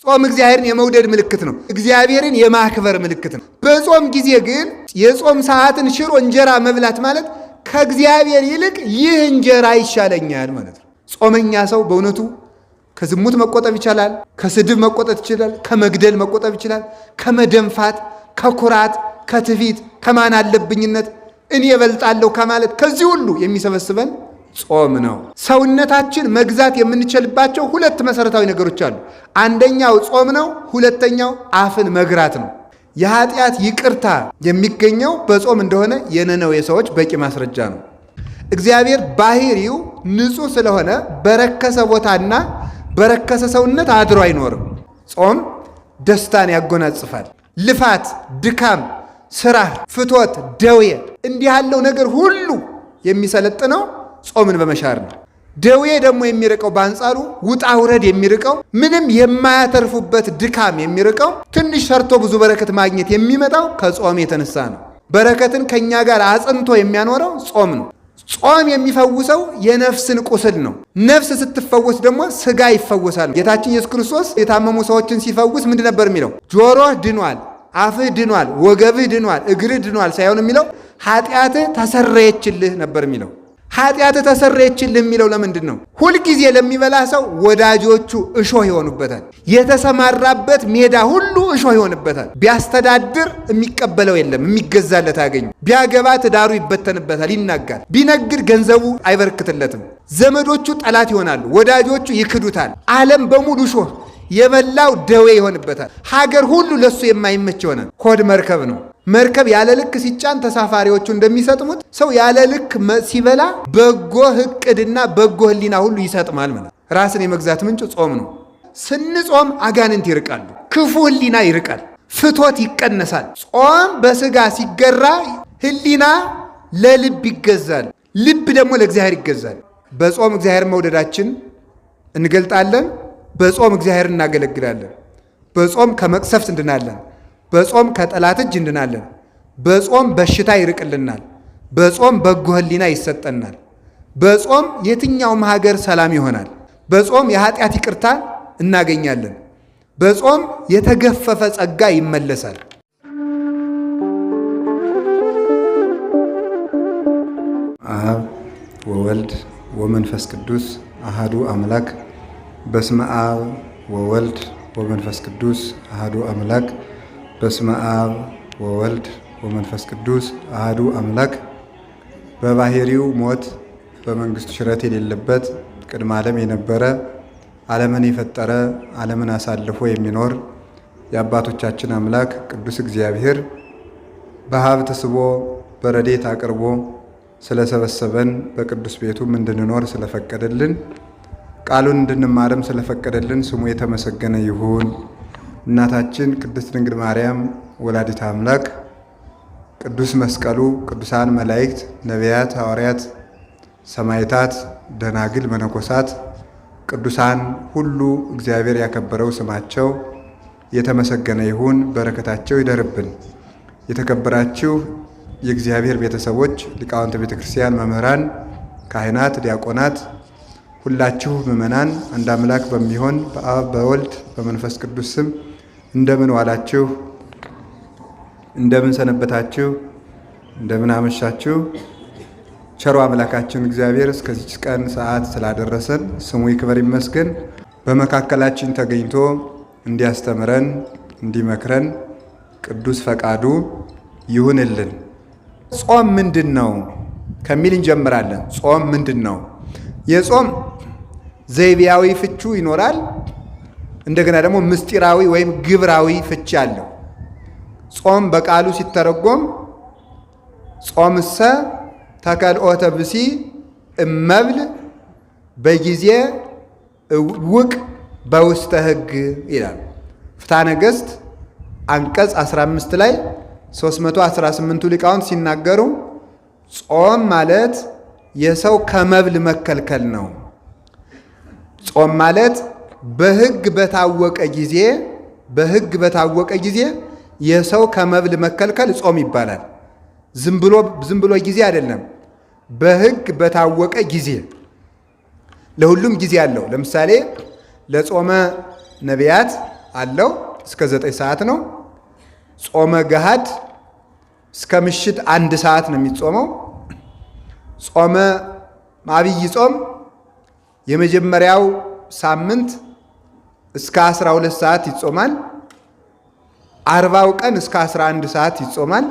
ጾም እግዚአብሔርን የመውደድ ምልክት ነው። እግዚአብሔርን የማክበር ምልክት ነው። በጾም ጊዜ ግን የጾም ሰዓትን ሽሮ እንጀራ መብላት ማለት ከእግዚአብሔር ይልቅ ይህ እንጀራ ይሻለኛል ማለት ነው። ጾመኛ ሰው በእውነቱ ከዝሙት መቆጠብ ይቻላል፣ ከስድብ መቆጠብ ይችላል፣ ከመግደል መቆጠብ ይችላል፣ ከመደንፋት፣ ከኩራት፣ ከትፊት፣ ከማን አለብኝነት እኔ እበልጣለሁ ከማለት ከዚህ ሁሉ የሚሰበስበን ጾም ነው። ሰውነታችን መግዛት የምንችልባቸው ሁለት መሰረታዊ ነገሮች አሉ። አንደኛው ጾም ነው። ሁለተኛው አፍን መግራት ነው። የኃጢአት ይቅርታ የሚገኘው በጾም እንደሆነ የነነዌ ሰዎች በቂ ማስረጃ ነው። እግዚአብሔር ባህሪው ንጹሕ ስለሆነ በረከሰ ቦታና በረከሰ ሰውነት አድሮ አይኖርም። ጾም ደስታን ያጎናጽፋል። ልፋት፣ ድካም፣ ስራ፣ ፍቶት፣ ደዌ እንዲህ ያለው ነገር ሁሉ የሚሰለጥነው ጾምን በመሻር ነው። ደዌ ደግሞ የሚርቀው በአንጻሩ ውጣ ውረድ የሚርቀው ምንም የማያተርፉበት ድካም የሚርቀው ትንሽ ሰርቶ ብዙ በረከት ማግኘት የሚመጣው ከጾም የተነሳ ነው። በረከትን ከእኛ ጋር አጽንቶ የሚያኖረው ጾም ነው። ጾም የሚፈውሰው የነፍስን ቁስል ነው። ነፍስ ስትፈወስ ደግሞ ስጋ ይፈወሳል። ጌታችን ኢየሱስ ክርስቶስ የታመሙ ሰዎችን ሲፈውስ ምንድን ነበር የሚለው? ጆሮህ ድኗል፣ አፍህ ድኗል፣ ወገብህ ድኗል፣ እግርህ ድኗል ሳይሆን የሚለው ኃጢአትህ ተሰረየችልህ ነበር የሚለው። ኃጢአት ተሰረየችልህ የሚለው ለምንድን ነው? ሁልጊዜ ለሚበላ ሰው ወዳጆቹ እሾህ ይሆኑበታል። የተሰማራበት ሜዳ ሁሉ እሾህ ይሆንበታል። ቢያስተዳድር የሚቀበለው የለም፣ የሚገዛለት አያገኙ። ቢያገባ ትዳሩ ይበተንበታል፣ ይናጋል። ቢነግድ ገንዘቡ አይበረክትለትም። ዘመዶቹ ጠላት ይሆናሉ፣ ወዳጆቹ ይክዱታል። ዓለም በሙሉ እሾህ የበላው ደዌ ይሆንበታል። ሀገር ሁሉ ለሱ የማይመች ይሆናል። ሆድ መርከብ ነው። መርከብ ያለ ልክ ሲጫን ተሳፋሪዎቹ እንደሚሰጥሙት ሰው ያለ ልክ ሲበላ በጎ እቅድና በጎ ሕሊና ሁሉ ይሰጥማል ማለት። ራስን የመግዛት ምንጭ ጾም ነው። ስንጾም አጋንንት ይርቃሉ፣ ክፉ ሕሊና ይርቃል፣ ፍቶት ይቀነሳል። ጾም በስጋ ሲገራ ሕሊና ለልብ ይገዛል፣ ልብ ደግሞ ለእግዚአብሔር ይገዛል። በጾም እግዚአብሔር መውደዳችን እንገልጣለን። በጾም እግዚአብሔር እናገለግላለን። በጾም ከመቅሰፍት እንድናለን። በጾም ከጠላት እጅ እንድናለን። በጾም በሽታ ይርቅልናል። በጾም በጎ ሕሊና ይሰጠናል። በጾም የትኛውም ሀገር ሰላም ይሆናል። በጾም የኃጢአት ይቅርታ እናገኛለን። በጾም የተገፈፈ ጸጋ ይመለሳል። አብ ወወልድ ወመንፈስ ቅዱስ አሃዱ አምላክ። በስመ አብ ወወልድ ወመንፈስ ቅዱስ አሃዱ አምላክ። በስመ አብ ወወልድ ወመንፈስ ቅዱስ አሃዱ አምላክ። በባህሪው ሞት በመንግስቱ ሽረት የሌለበት ቅድመ ዓለም የነበረ ዓለምን የፈጠረ ዓለምን አሳልፎ የሚኖር የአባቶቻችን አምላክ ቅዱስ እግዚአብሔር በሀብት ስቦ በረድኤት አቅርቦ ስለሰበሰበን በቅዱስ ቤቱም እንድንኖር ስለፈቀደልን ቃሉን እንድንማርም ስለፈቀደልን ስሙ የተመሰገነ ይሁን። እናታችን ቅድስት ድንግል ማርያም ወላዲተ አምላክ፣ ቅዱስ መስቀሉ፣ ቅዱሳን መላእክት፣ ነቢያት፣ ሐዋርያት፣ ሰማዕታት፣ ደናግል፣ መነኮሳት፣ ቅዱሳን ሁሉ እግዚአብሔር ያከበረው ስማቸው የተመሰገነ ይሁን። በረከታቸው ይደርብን። የተከበራችሁ የእግዚአብሔር ቤተሰቦች፣ ሊቃውንተ ቤተ ክርስቲያን፣ መምህራን፣ ካህናት፣ ዲያቆናት፣ ሁላችሁ ምእመናን አንድ አምላክ በሚሆን በአብ በወልድ በመንፈስ ቅዱስ ስም እንደምን ዋላችሁ? እንደምን ሰነበታችሁ? እንደምን አመሻችሁ? ቸሩ አምላካችን እግዚአብሔር እስከዚች ቀን ሰዓት ስላደረሰን ስሙ ይክበር ይመስገን። በመካከላችን ተገኝቶ እንዲያስተምረን እንዲመክረን ቅዱስ ፈቃዱ ይሁንልን። ጾም ምንድን ነው ከሚል እንጀምራለን። ጾም ምንድን ነው? የጾም ዘይቤያዊ ፍቹ ይኖራል። እንደገና ደግሞ ምስጢራዊ ወይም ግብራዊ ፍቺ አለው። ጾም በቃሉ ሲተረጎም ጾምሰ ተከልኦተ ብሲ እመብል በጊዜ ውቅ በውስተ ሕግ ይላል። ፍትሐ ነገሥት አንቀጽ 15 ላይ 318ቱ ሊቃውንት ሲናገሩ ጾም ማለት የሰው ከመብል መከልከል ነው። ጾም ማለት በሕግ በታወቀ ጊዜ በሕግ በታወቀ ጊዜ የሰው ከመብል መከልከል ጾም ይባላል። ዝም ብሎ ጊዜ አይደለም። በሕግ በታወቀ ጊዜ ለሁሉም ጊዜ አለው። ለምሳሌ ለጾመ ነቢያት፣ አለው፣ እስከ 9 ሰዓት ነው። ጾመ ገሃድ እስከ ምሽት 1 ሰዓት ነው የሚጾመው። ጾመ አብይ ጾም የመጀመሪያው ሳምንት እስከ 12 ሰዓት ይጾማል። 40ው ቀን እስከ 11 ሰዓት ይጾማል።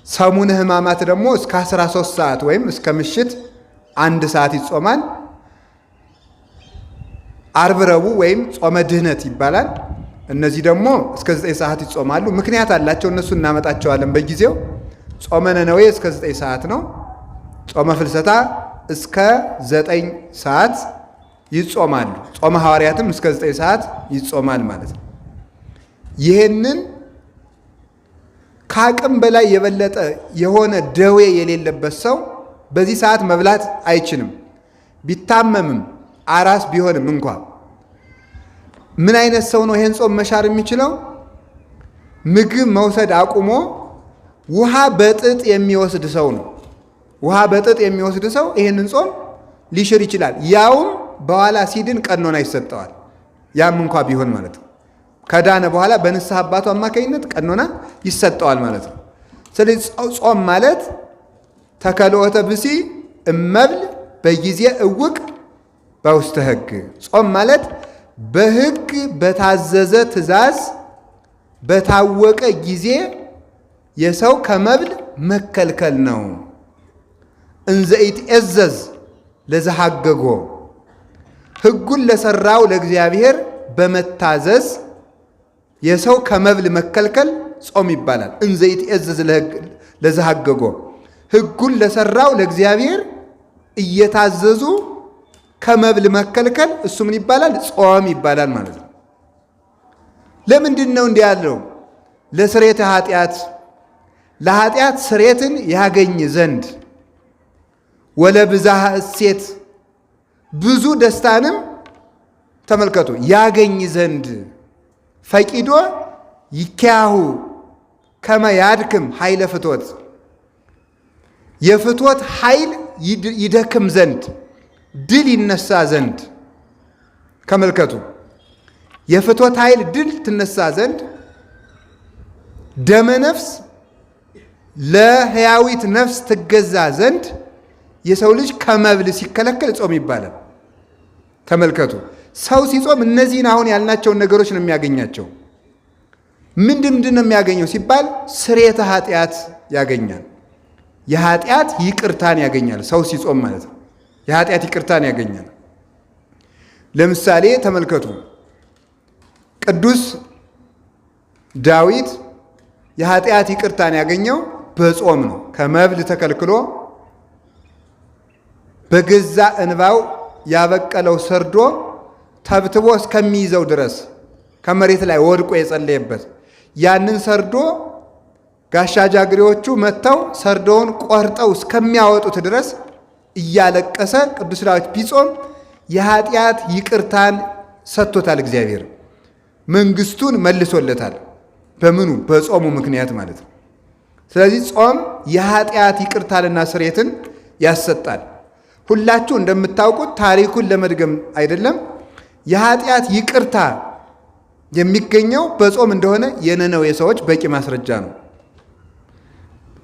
ሰሙነ ሕማማት ደግሞ እስከ 13 ሰዓት ወይም እስከ ምሽት 1 ሰዓት ይጾማል። ዓርብ፣ ረቡዕ ወይም ጾመ ድህነት ይባላል። እነዚህ ደግሞ እስከ 9 ሰዓት ይጾማሉ። ምክንያት አላቸው፣ እነሱ እናመጣቸዋለን በጊዜው። ጾመ ነነዌ እስከ 9 ሰዓት ነው። ጾመ ፍልሰታ እስከ 9 ሰዓት ይጾማሉ። ጾመ ሐዋርያትም እስከ 9 ሰዓት ይጾማል ማለት ነው። ይህንን ከአቅም በላይ የበለጠ የሆነ ደዌ የሌለበት ሰው በዚህ ሰዓት መብላት አይችልም። ቢታመምም አራስ ቢሆንም እንኳ። ምን አይነት ሰው ነው ይሄን ጾም መሻር የሚችለው? ምግብ መውሰድ አቁሞ ውሃ በጥጥ የሚወስድ ሰው ነው። ውሃ በጥጥ የሚወስድ ሰው ይሄንን ጾም ሊሽር ይችላል። ያውም በኋላ ሲድን ቀኖና ይሰጠዋል። ያም እንኳ ቢሆን ማለት ነው። ከዳነ በኋላ በንስሐ አባቱ አማካኝነት ቀኖና ይሰጠዋል ማለት ነው። ስለዚህ ጾም ማለት ተከልኦተ ብሲ እመብል በጊዜ እውቅ በውስተ ሕግ። ጾም ማለት በሕግ በታዘዘ ትእዛዝ በታወቀ ጊዜ የሰው ከመብል መከልከል ነው። እንዘ ኢትዔዘዝ ለዘሐገጎ፣ ሕጉን ለሰራው ለእግዚአብሔር በመታዘዝ የሰው ከመብል መከልከል ጾም ይባላል። እንዘ ኢትዔዘዝ ለዘሐገጎ፣ ሕጉን ለሰራው ለእግዚአብሔር እየታዘዙ ከመብል መከልከል እሱ ምን ይባላል? ጾም ይባላል ማለት ነው። ለምንድን ነው እንዲህ ያለው? ለስርየተ ኃጢአት፣ ለኃጢአት ስርየትን ያገኝ ዘንድ፣ ወለብዝሃ እሴት፣ ብዙ ደስታንም ተመልከቱ ያገኝ ዘንድ፣ ፈቂዶ ይኪያሁ ከመ ያድክም ኃይለ ፍትወት፣ የፍትወት ኃይል ይደክም ዘንድ፣ ድል ይነሳ ዘንድ። ተመልከቱ፣ የፍትወት ኃይል ድል ትነሳ ዘንድ፣ ደመ ነፍስ ለሕያዊት ነፍስ ትገዛ ዘንድ የሰው ልጅ ከመብል ሲከለከል ጾም ይባላል። ተመልከቱ፣ ሰው ሲጾም እነዚህን አሁን ያልናቸውን ነገሮች ነው የሚያገኛቸው። ምንድን ምንድን ነው የሚያገኘው ሲባል ስርየተ ኃጢአት ያገኛል። የኃጢአት ይቅርታን ያገኛል። ሰው ሲጾም ማለት ነው። የኃጢአት ይቅርታን ያገኛል። ለምሳሌ ተመልከቱ፣ ቅዱስ ዳዊት የኃጢአት ይቅርታን ያገኘው በጾም ነው። ከመብል ተከልክሎ በገዛ እንባው ያበቀለው ሰርዶ ተብትቦ እስከሚይዘው ድረስ ከመሬት ላይ ወድቆ የጸለየበት፣ ያንን ሰርዶ ጋሻ ጃግሬዎቹ መጥተው ሰርዶውን ቆርጠው እስከሚያወጡት ድረስ እያለቀሰ ቅዱስ ዳዊት ቢጾም የኃጢአት ይቅርታን ሰጥቶታል። እግዚአብሔር መንግስቱን መልሶለታል። በምኑ? በጾሙ ምክንያት ማለት ነው። ስለዚህ ጾም የኃጢአት ይቅርታንና ስርየትን ያሰጣል። ሁላችሁ እንደምታውቁት ታሪኩን ለመድገም አይደለም፣ የኃጢአት ይቅርታ የሚገኘው በጾም እንደሆነ የነነዌ ሰዎች በቂ ማስረጃ ነው።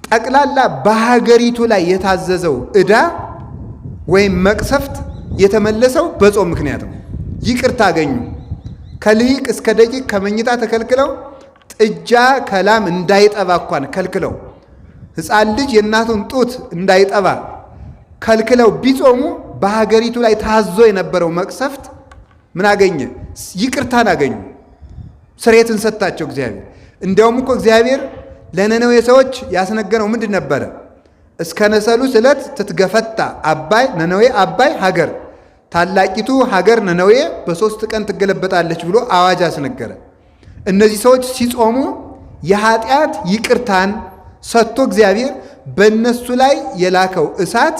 ጠቅላላ በሀገሪቱ ላይ የታዘዘው ዕዳ ወይም መቅሰፍት የተመለሰው በጾም ምክንያት ነው። ይቅርታ አገኙ። ከልሂቅ እስከ ደቂቅ ከመኝታ ተከልክለው፣ ጥጃ ከላም እንዳይጠባ እንኳን ከልክለው፣ ሕፃን ልጅ የእናቱን ጡት እንዳይጠባ ከልክለው ቢጾሙ በሀገሪቱ ላይ ታዞ የነበረው መቅሰፍት ምን አገኘ? ይቅርታን አገኙ። ስርየትን ሰጣቸው እግዚአብሔር። እንዲያውም እኮ እግዚአብሔር ለነነዌ ሰዎች ያስነገረው ምንድን ነበረ? እስከ ነሰሉ ስለት ትትገፈታ አባይ ነነዌ፣ አባይ ሀገር፣ ታላቂቱ ሀገር ነነዌ በ3 ቀን ትገለበጣለች ብሎ አዋጅ አስነገረ። እነዚህ ሰዎች ሲጾሙ የኃጢአት ይቅርታን ሰጥቶ እግዚአብሔር በእነሱ ላይ የላከው እሳት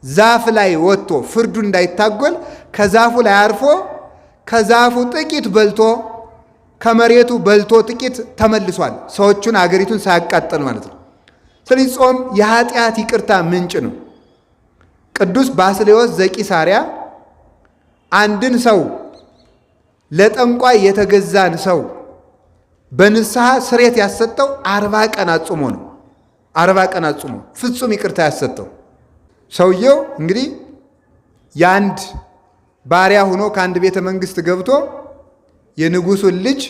ዛፍ ላይ ወጥቶ ፍርዱ እንዳይታጎል ከዛፉ ላይ አርፎ ከዛፉ ጥቂት በልቶ ከመሬቱ በልቶ ጥቂት ተመልሷል። ሰዎቹን አገሪቱን ሳያቃጥል ማለት ነው። ስለዚህ ጾም የኃጢአት ይቅርታ ምንጭ ነው። ቅዱስ ባስልዮስ ዘቂሳርያ አንድን ሰው ለጠንቋይ የተገዛን ሰው በንስሐ ስርየት ያሰጠው 40 ቀን አጽሞ ነው። 40 ቀን አጽሞ ፍጹም ይቅርታ ያሰጠው ሰውየው እንግዲህ የአንድ ባሪያ ሆኖ ከአንድ ቤተ መንግስት ገብቶ የንጉሱን ልጅ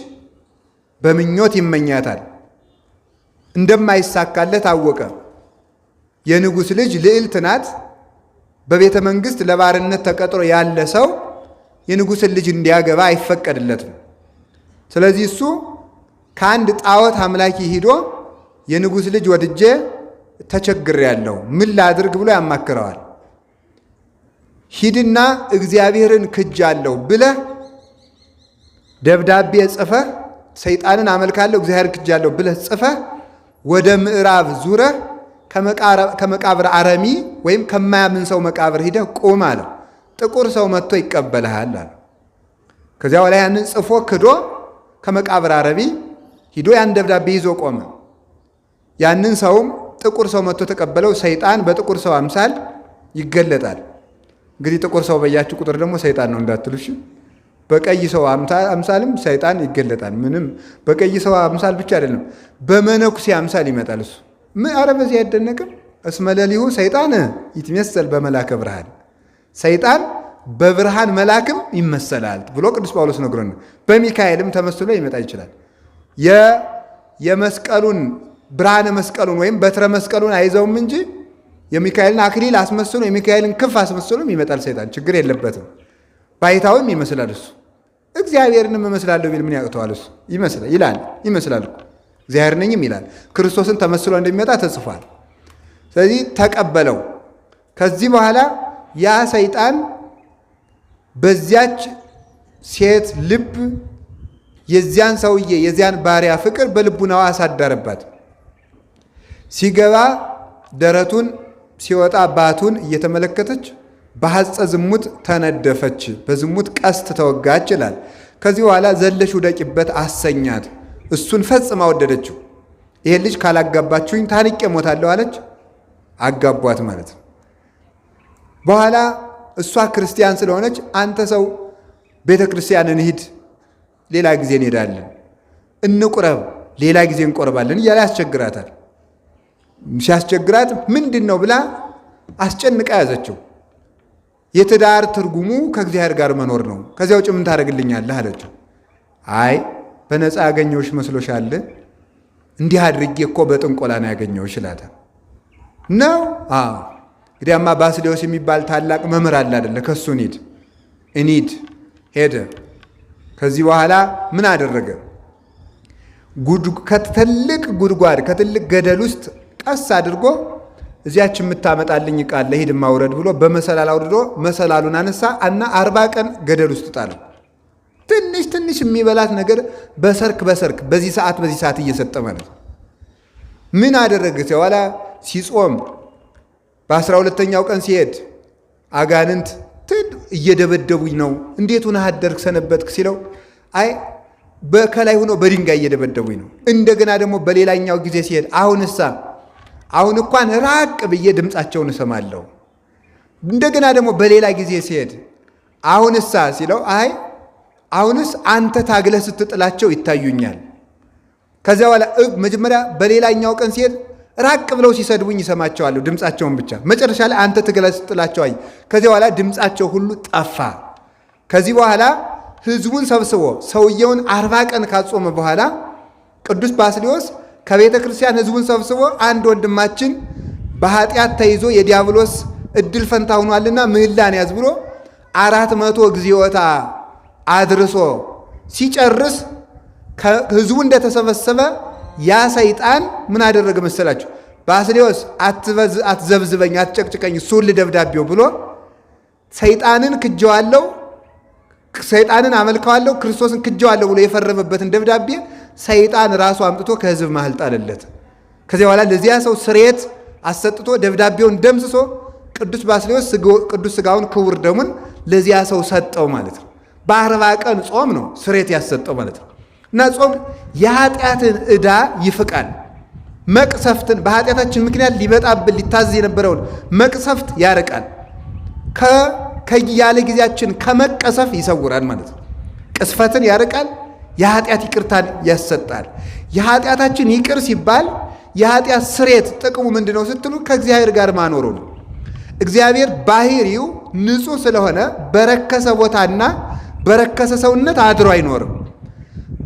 በምኞት ይመኛታል። እንደማይሳካለት አወቀ። የንጉስ ልጅ ልዕልት ናት። በቤተ መንግስት ለባርነት ተቀጥሮ ያለ ሰው የንጉስን ልጅ እንዲያገባ አይፈቀድለትም። ስለዚህ እሱ ከአንድ ጣዖት አምላኪ ሂዶ የንጉስ ልጅ ወድጄ ተቸግሬያለሁ፣ ምን ላድርግ ብሎ ያማክረዋል። ሂድና እግዚአብሔርን ክጃለሁ ብለህ ደብዳቤ ጽፈህ፣ ሰይጣንን አመልካለሁ እግዚአብሔርን ክጃለሁ ብለህ ጽፈህ ወደ ምዕራብ ዙረህ ከመቃብር አረሚ ወይም ከማያምን ሰው መቃብር ሂደህ ቁም አለው። ጥቁር ሰው መጥቶ ይቀበልሃል አለ። ከዚያ በኋላ ያንን ጽፎ ክዶ ከመቃብር አረቢ ሂዶ ያን ደብዳቤ ይዞ ቆመ። ያንን ሰውም ጥቁር ሰው መጥቶ ተቀበለው። ሰይጣን በጥቁር ሰው አምሳል ይገለጣል። እንግዲህ ጥቁር ሰው በያችሁ ቁጥር ደግሞ ሰይጣን ነው እንዳትሉ እሺ። በቀይ ሰው አምሳልም ሰይጣን ይገለጣል። ምንም በቀይ ሰው አምሳል ብቻ አይደለም፣ በመነኩሴ አምሳል ይመጣል እሱ። ኧረ በዚህ አይደነቅም። እስመ ለሊሁ ሰይጣን ይትመሰል በመላከ ብርሃን፣ ሰይጣን በብርሃን መላክም ይመሰላል ብሎ ቅዱስ ጳውሎስ ነግሮን፣ በሚካኤልም ተመስሎ ይመጣ ይችላል። የመስቀሉን ብርሃነ መስቀሉን ወይም በትረ መስቀሉን አይዘውም እንጂ የሚካኤልን አክሊል አስመስሎ፣ የሚካኤልን ክንፍ አስመስሎም ይመጣል ሰይጣን። ችግር የለበትም። ባይታዊም ይመስላል እሱ። እግዚአብሔርንም እመስላለሁ ቢል ምን ያቅተዋል? እሱ ይመስላል ይላል፣ ይመስላል እኮ፣ እግዚአብሔር ነኝም ይላል። ክርስቶስን ተመስሎ እንደሚመጣ ተጽፏል። ስለዚህ ተቀበለው። ከዚህ በኋላ ያ ሰይጣን በዚያች ሴት ልብ የዚያን ሰውዬ የዚያን ባሪያ ፍቅር በልቡናዋ አሳደረባት። ሲገባ ደረቱን ሲወጣ ባቱን እየተመለከተች በሐፀ ዝሙት ተነደፈች፣ በዝሙት ቀስት ተወጋች ይላል። ከዚህ በኋላ ዘለሽ ውደቂበት አሰኛት። እሱን ፈጽማ ወደደችው። ይሄን ልጅ ካላጋባችሁኝ ታንቄ እሞታለሁ አለች። አጋቧት ማለት ነው። በኋላ እሷ ክርስቲያን ስለሆነች አንተ ሰው ቤተ ክርስቲያን እንሂድ፣ ሌላ ጊዜ እንሄዳለን፣ እንቁረብ፣ ሌላ ጊዜ እንቆርባለን እያለ ያስቸግራታል። ሲያስቸግራት ምንድን ነው ብላ አስጨንቃ ያዘችው። የትዳር ትርጉሙ ከእግዚአብሔር ጋር መኖር ነው። ከዚያ ውጭ ምን ታደርግልኛለህ አለችው። አይ በነፃ ያገኘሁሽ መስሎሻል? እንዲህ አድርጌ እኮ በጥንቆላ ነው ያገኘሁሽ ይላታል። ነው? አዎ። እንግዲያማ ባስልዮስ የሚባል ታላቅ መምህር አለ አይደለ? ከሱ እንሂድ እንሂድ። ሄደ። ከዚህ በኋላ ምን አደረገ? ከትልቅ ጉድጓድ ከትልቅ ገደል ውስጥ ቀስ አድርጎ እዚያች የምታመጣልኝ ዕቃ አለ ሂድ ማውረድ ብሎ በመሰላል አውርዶ መሰላሉን አነሳ እና 40 ቀን ገደል ውስጥ ጣለው። ትንሽ ትንሽ የሚበላት ነገር በሰርክ በሰርክ በዚህ ሰዓት በዚህ ሰዓት እየሰጠ ማለት ነው። ምን አደረገ? በኋላ ሲጾም በ12ኛው ቀን ሲሄድ አጋንንት እየደበደቡኝ ነው፣ እንዴት ሆነህ አደርክ ሰነበትክ ሲለው አይ በከላይ ሆኖ በድንጋይ እየደበደቡኝ ነው። እንደገና ደግሞ በሌላኛው ጊዜ ሲሄድ አሁንሳ አሁን እንኳን ራቅ ብዬ ድምፃቸውን እሰማለሁ። እንደገና ደግሞ በሌላ ጊዜ ሲሄድ አሁንሳ ሲለው አይ አሁንስ አንተ ታግለህ ስትጥላቸው ይታዩኛል። ከዚያ በኋላ መጀመሪያ በሌላኛው ቀን ሲሄድ ራቅ ብለው ሲሰድቡኝ ይሰማቸዋለሁ ድምፃቸውን ብቻ። መጨረሻ ላይ አንተ ትግለህ ስትጥላቸው አይ ከዚያ በኋላ ድምፃቸው ሁሉ ጠፋ። ከዚህ በኋላ ህዝቡን ሰብስቦ ሰውየውን 40 ቀን ካጾመ በኋላ ቅዱስ ባስልዮስ ከቤተ ክርስቲያን ህዝቡን ሰብስቦ አንድ ወንድማችን በኃጢአት ተይዞ የዲያብሎስ እድል ፈንታ ሆኗልና ምህላን ያዝ ብሎ 400 እግዚኦታ አድርሶ ሲጨርስ ህዝቡ እንደተሰበሰበ ያ ሰይጣን ምን አደረገ መሰላችሁ? ባስልዮስ አትዘብዝበኝ፣ አትጨቅጭቀኝ፣ እሱን ልደብዳቤው ብሎ ሰይጣንን ክጀዋለሁ፣ ሰይጣንን አመልከዋለሁ፣ ክርስቶስን ክጀዋለሁ ብሎ የፈረመበትን ደብዳቤ ሰይጣን ራሱ አምጥቶ ከህዝብ መሃል ጣለለት። ከዚያ በኋላ ለዚያ ሰው ስርየት አሰጥቶ ደብዳቤውን ደምስሶ ቅዱስ ባስልዮስ ቅዱስ ስጋውን ክቡር ደሙን ለዚያ ሰው ሰጠው ማለት ነው። በ40 ቀን ጾም ነው ስርየት ያሰጠው ማለት ነው። እና ጾም የኃጢአትን ዕዳ ይፍቃል። መቅሰፍትን በኃጢአታችን ምክንያት ሊመጣብን ሊታዝ የነበረውን መቅሰፍት ያርቃል። ያለ ጊዜያችን ከመቀሰፍ ይሰውራል ማለት ነው። ቅስፈትን ያርቃል፣ የኃጢአት ይቅርታን ያሰጣል። የኃጢአታችን ይቅር ሲባል የኃጢአት ስርየት ጥቅሙ ምንድን ነው ስትሉ ከእግዚአብሔር ጋር ማኖሩ ነው። እግዚአብሔር ባህሪው ንጹሕ ስለሆነ በረከሰ ቦታና በረከሰ ሰውነት አድሮ አይኖርም።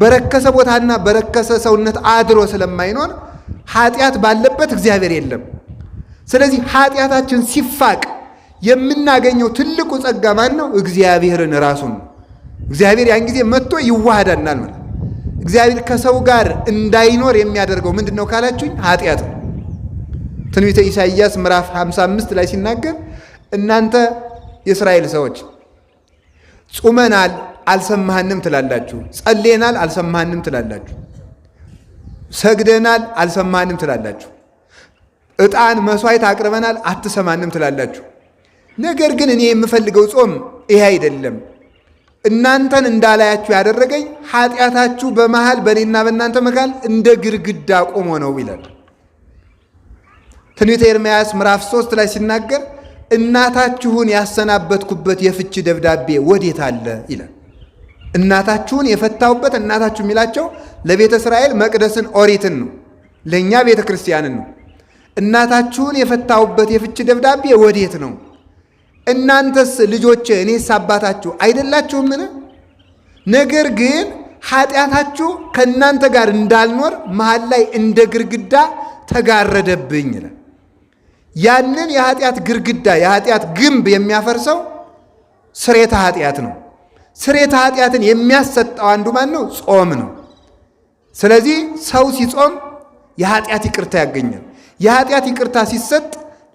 በረከሰ ቦታና በረከሰ ሰውነት አድሮ ስለማይኖር ኃጢአት ባለበት እግዚአብሔር የለም። ስለዚህ ኃጢአታችን ሲፋቅ የምናገኘው ትልቁ ጸጋ ማን ነው? እግዚአብሔርን ራሱን ነው። እግዚአብሔር ያን ጊዜ መጥቶ ይዋሃዳናል ማለት። እግዚአብሔር ከሰው ጋር እንዳይኖር የሚያደርገው ምንድን ነው ካላችሁኝ፣ ኃጢአት ነው። ትንቢተ ኢሳይያስ ምዕራፍ 55 ላይ ሲናገር እናንተ የእስራኤል ሰዎች ጹመናል አልሰማህንም ትላላችሁ፣ ጸልየናል አልሰማህንም ትላላችሁ፣ ሰግደናል አልሰማህንም ትላላችሁ፣ ዕጣን መስዋዕት አቅርበናል አትሰማንም ትላላችሁ። ነገር ግን እኔ የምፈልገው ጾም ይሄ አይደለም። እናንተን እንዳላያችሁ ያደረገኝ ኃጢአታችሁ በመሃል በእኔና በእናንተ መካከል እንደ ግድግዳ ቆሞ ነው ይላል። ትንቢተ ኤርምያስ ምዕራፍ 3 ላይ ሲናገር እናታችሁን ያሰናበትኩበት የፍቺ ደብዳቤ ወዴት አለ ይላል። እናታችሁን የፈታሁበት፣ እናታችሁ የሚላቸው ለቤተ እስራኤል መቅደስን ኦሪትን ነው፣ ለእኛ ቤተ ክርስቲያንን ነው። እናታችሁን የፈታሁበት የፍቺ ደብዳቤ ወዴት ነው? እናንተስ ልጆቼ እኔስ አባታችሁ አይደላችሁምን? ነገር ግን ኃጢአታችሁ ከእናንተ ጋር እንዳልኖር መሃል ላይ እንደ ግድግዳ ተጋረደብኝ ይላል። ያንን የኃጢአት ግድግዳ የኃጢአት ግንብ የሚያፈርሰው ስርየተ ኃጢአት ነው። ስርየተ ኃጢአትን የሚያሰጠው አንዱ ማን ነው? ጾም ነው። ስለዚህ ሰው ሲጾም የኃጢአት ይቅርታ ያገኛል። የኃጢአት ይቅርታ ሲሰጥ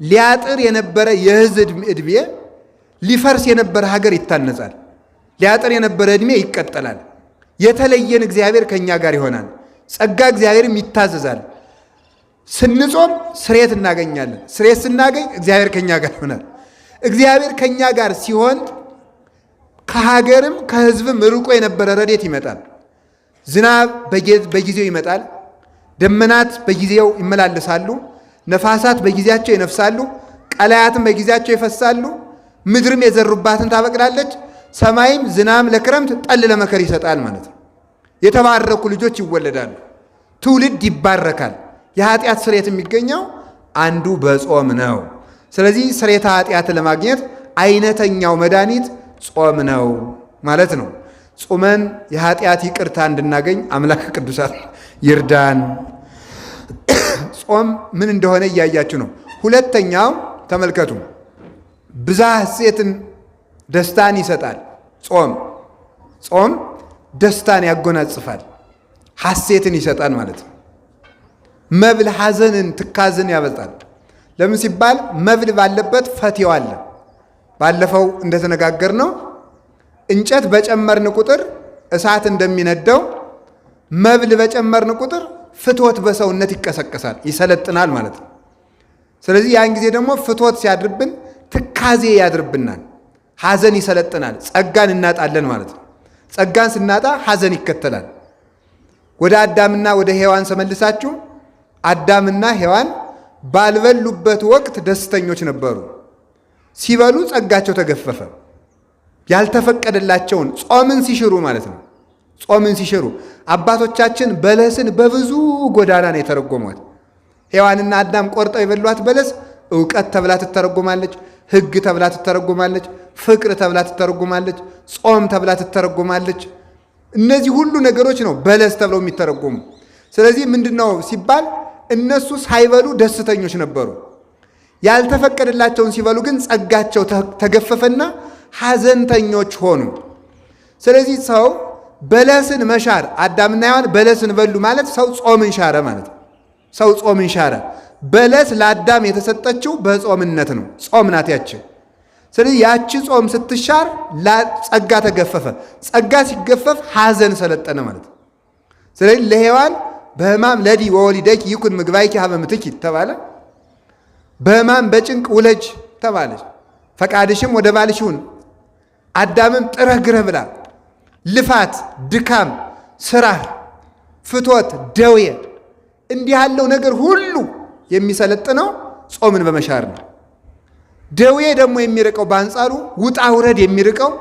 ሊያጥር የነበረ የሕዝብ ዕድሜ፣ ሊፈርስ የነበረ ሀገር ይታነጻል። ሊያጥር የነበረ ዕድሜ ይቀጠላል። የተለየን እግዚአብሔር ከእኛ ጋር ይሆናል። ጸጋ እግዚአብሔርም ይታዘዛል። ስንጾም ስርየት እናገኛለን። ስርየት ስናገኝ እግዚአብሔር ከእኛ ጋር ይሆናል። እግዚአብሔር ከእኛ ጋር ሲሆን ከሀገርም ከሕዝብም ርቆ የነበረ ረድኤት ይመጣል። ዝናብ በጊዜው ይመጣል። ደመናት በጊዜው ይመላለሳሉ። ነፋሳት በጊዜያቸው ይነፍሳሉ። ቀላያትም በጊዜያቸው ይፈሳሉ። ምድርም የዘሩባትን ታበቅላለች። ሰማይም ዝናብ ለክረምት ጠል ለመከር ይሰጣል ማለት ነው። የተባረኩ ልጆች ይወለዳሉ። ትውልድ ይባረካል። የኃጢአት ስርየት የሚገኘው አንዱ በጾም ነው። ስለዚህ ስርየተ ኃጢአት ለማግኘት አይነተኛው መድኃኒት ጾም ነው ማለት ነው። ጾመን የኃጢአት ይቅርታ እንድናገኝ አምላክ ቅዱሳን ይርዳን። ጾም ምን እንደሆነ እያያችሁ ነው። ሁለተኛው ተመልከቱ፣ ብዝሃ ሐሴትን ደስታን ይሰጣል። ጾም ጾም ደስታን ያጎናጽፋል፣ ሐሴትን ይሰጣል ማለት ነው። መብል ሐዘንን ትካዝን ያበልጣል። ለምን ሲባል መብል ባለበት ፈቴው አለ። ባለፈው እንደተነጋገር ነው እንጨት በጨመርን ቁጥር እሳት እንደሚነደው መብል በጨመርን ቁጥር ፍትወት በሰውነት ይቀሰቀሳል፣ ይሰለጥናል ማለት ነው። ስለዚህ ያን ጊዜ ደግሞ ፍትወት ሲያድርብን ትካዜ ያድርብናል፣ ሐዘን ይሰለጥናል፣ ጸጋን እናጣለን ማለት ነው። ጸጋን ስናጣ ሐዘን ይከተላል። ወደ አዳምና ወደ ሔዋን ሰመልሳችሁ አዳምና ሔዋን ባልበሉበት ወቅት ደስተኞች ነበሩ። ሲበሉ ጸጋቸው ተገፈፈ። ያልተፈቀደላቸውን ጾምን ሲሽሩ ማለት ነው። ጾምን ሲሽሩ አባቶቻችን በለስን በብዙ ጎዳና ነው የተረጎሟት። ሔዋንና አዳም ቆርጠው የበሏት በለስ እውቀት ተብላ ትተረጎማለች፣ ሕግ ተብላ ትተረጎማለች፣ ፍቅር ተብላ ትተረጎማለች፣ ጾም ተብላ ትተረጎማለች። እነዚህ ሁሉ ነገሮች ነው በለስ ተብለው የሚተረጎሙ። ስለዚህ ምንድነው ሲባል እነሱ ሳይበሉ ደስተኞች ነበሩ። ያልተፈቀደላቸውን ሲበሉ ግን ጸጋቸው ተገፈፈና ሐዘንተኞች ሆኑ። ስለዚህ ሰው በለስን መሻር አዳምና ሔዋን በለስን በሉ ማለት ሰው ጾምን ሻረ ማለት ነው። ሰው ጾምን ሻረ። በለስ ለአዳም የተሰጠችው በጾምነት ነው። ጾም ናት ያቺ። ስለዚህ ያቺ ጾም ስትሻር ጸጋ ተገፈፈ። ጸጋ ሲገፈፍ ሐዘን ሰለጠነ ማለት ነው። ስለዚህ ለሔዋን በሕማም ለዲ ወወሊደኪ ይኩን ምግባይኪ ሀበ ምትኪ ተባለ። በሕማም በጭንቅ ውለጅ ተባለች። ፈቃድሽም ወደ ባልሽ ይሁን። አዳምም ጥረህ ግረህ ብላ። ልፋት፣ ድካም፣ ስራ፣ ፍትወት፣ ደዌ እንዲህ ያለው ነገር ሁሉ የሚሰለጥነው ጾምን በመሻር ነው። ደዌ ደግሞ የሚርቀው በአንጻሩ ውጣ ውረድ የሚርቀው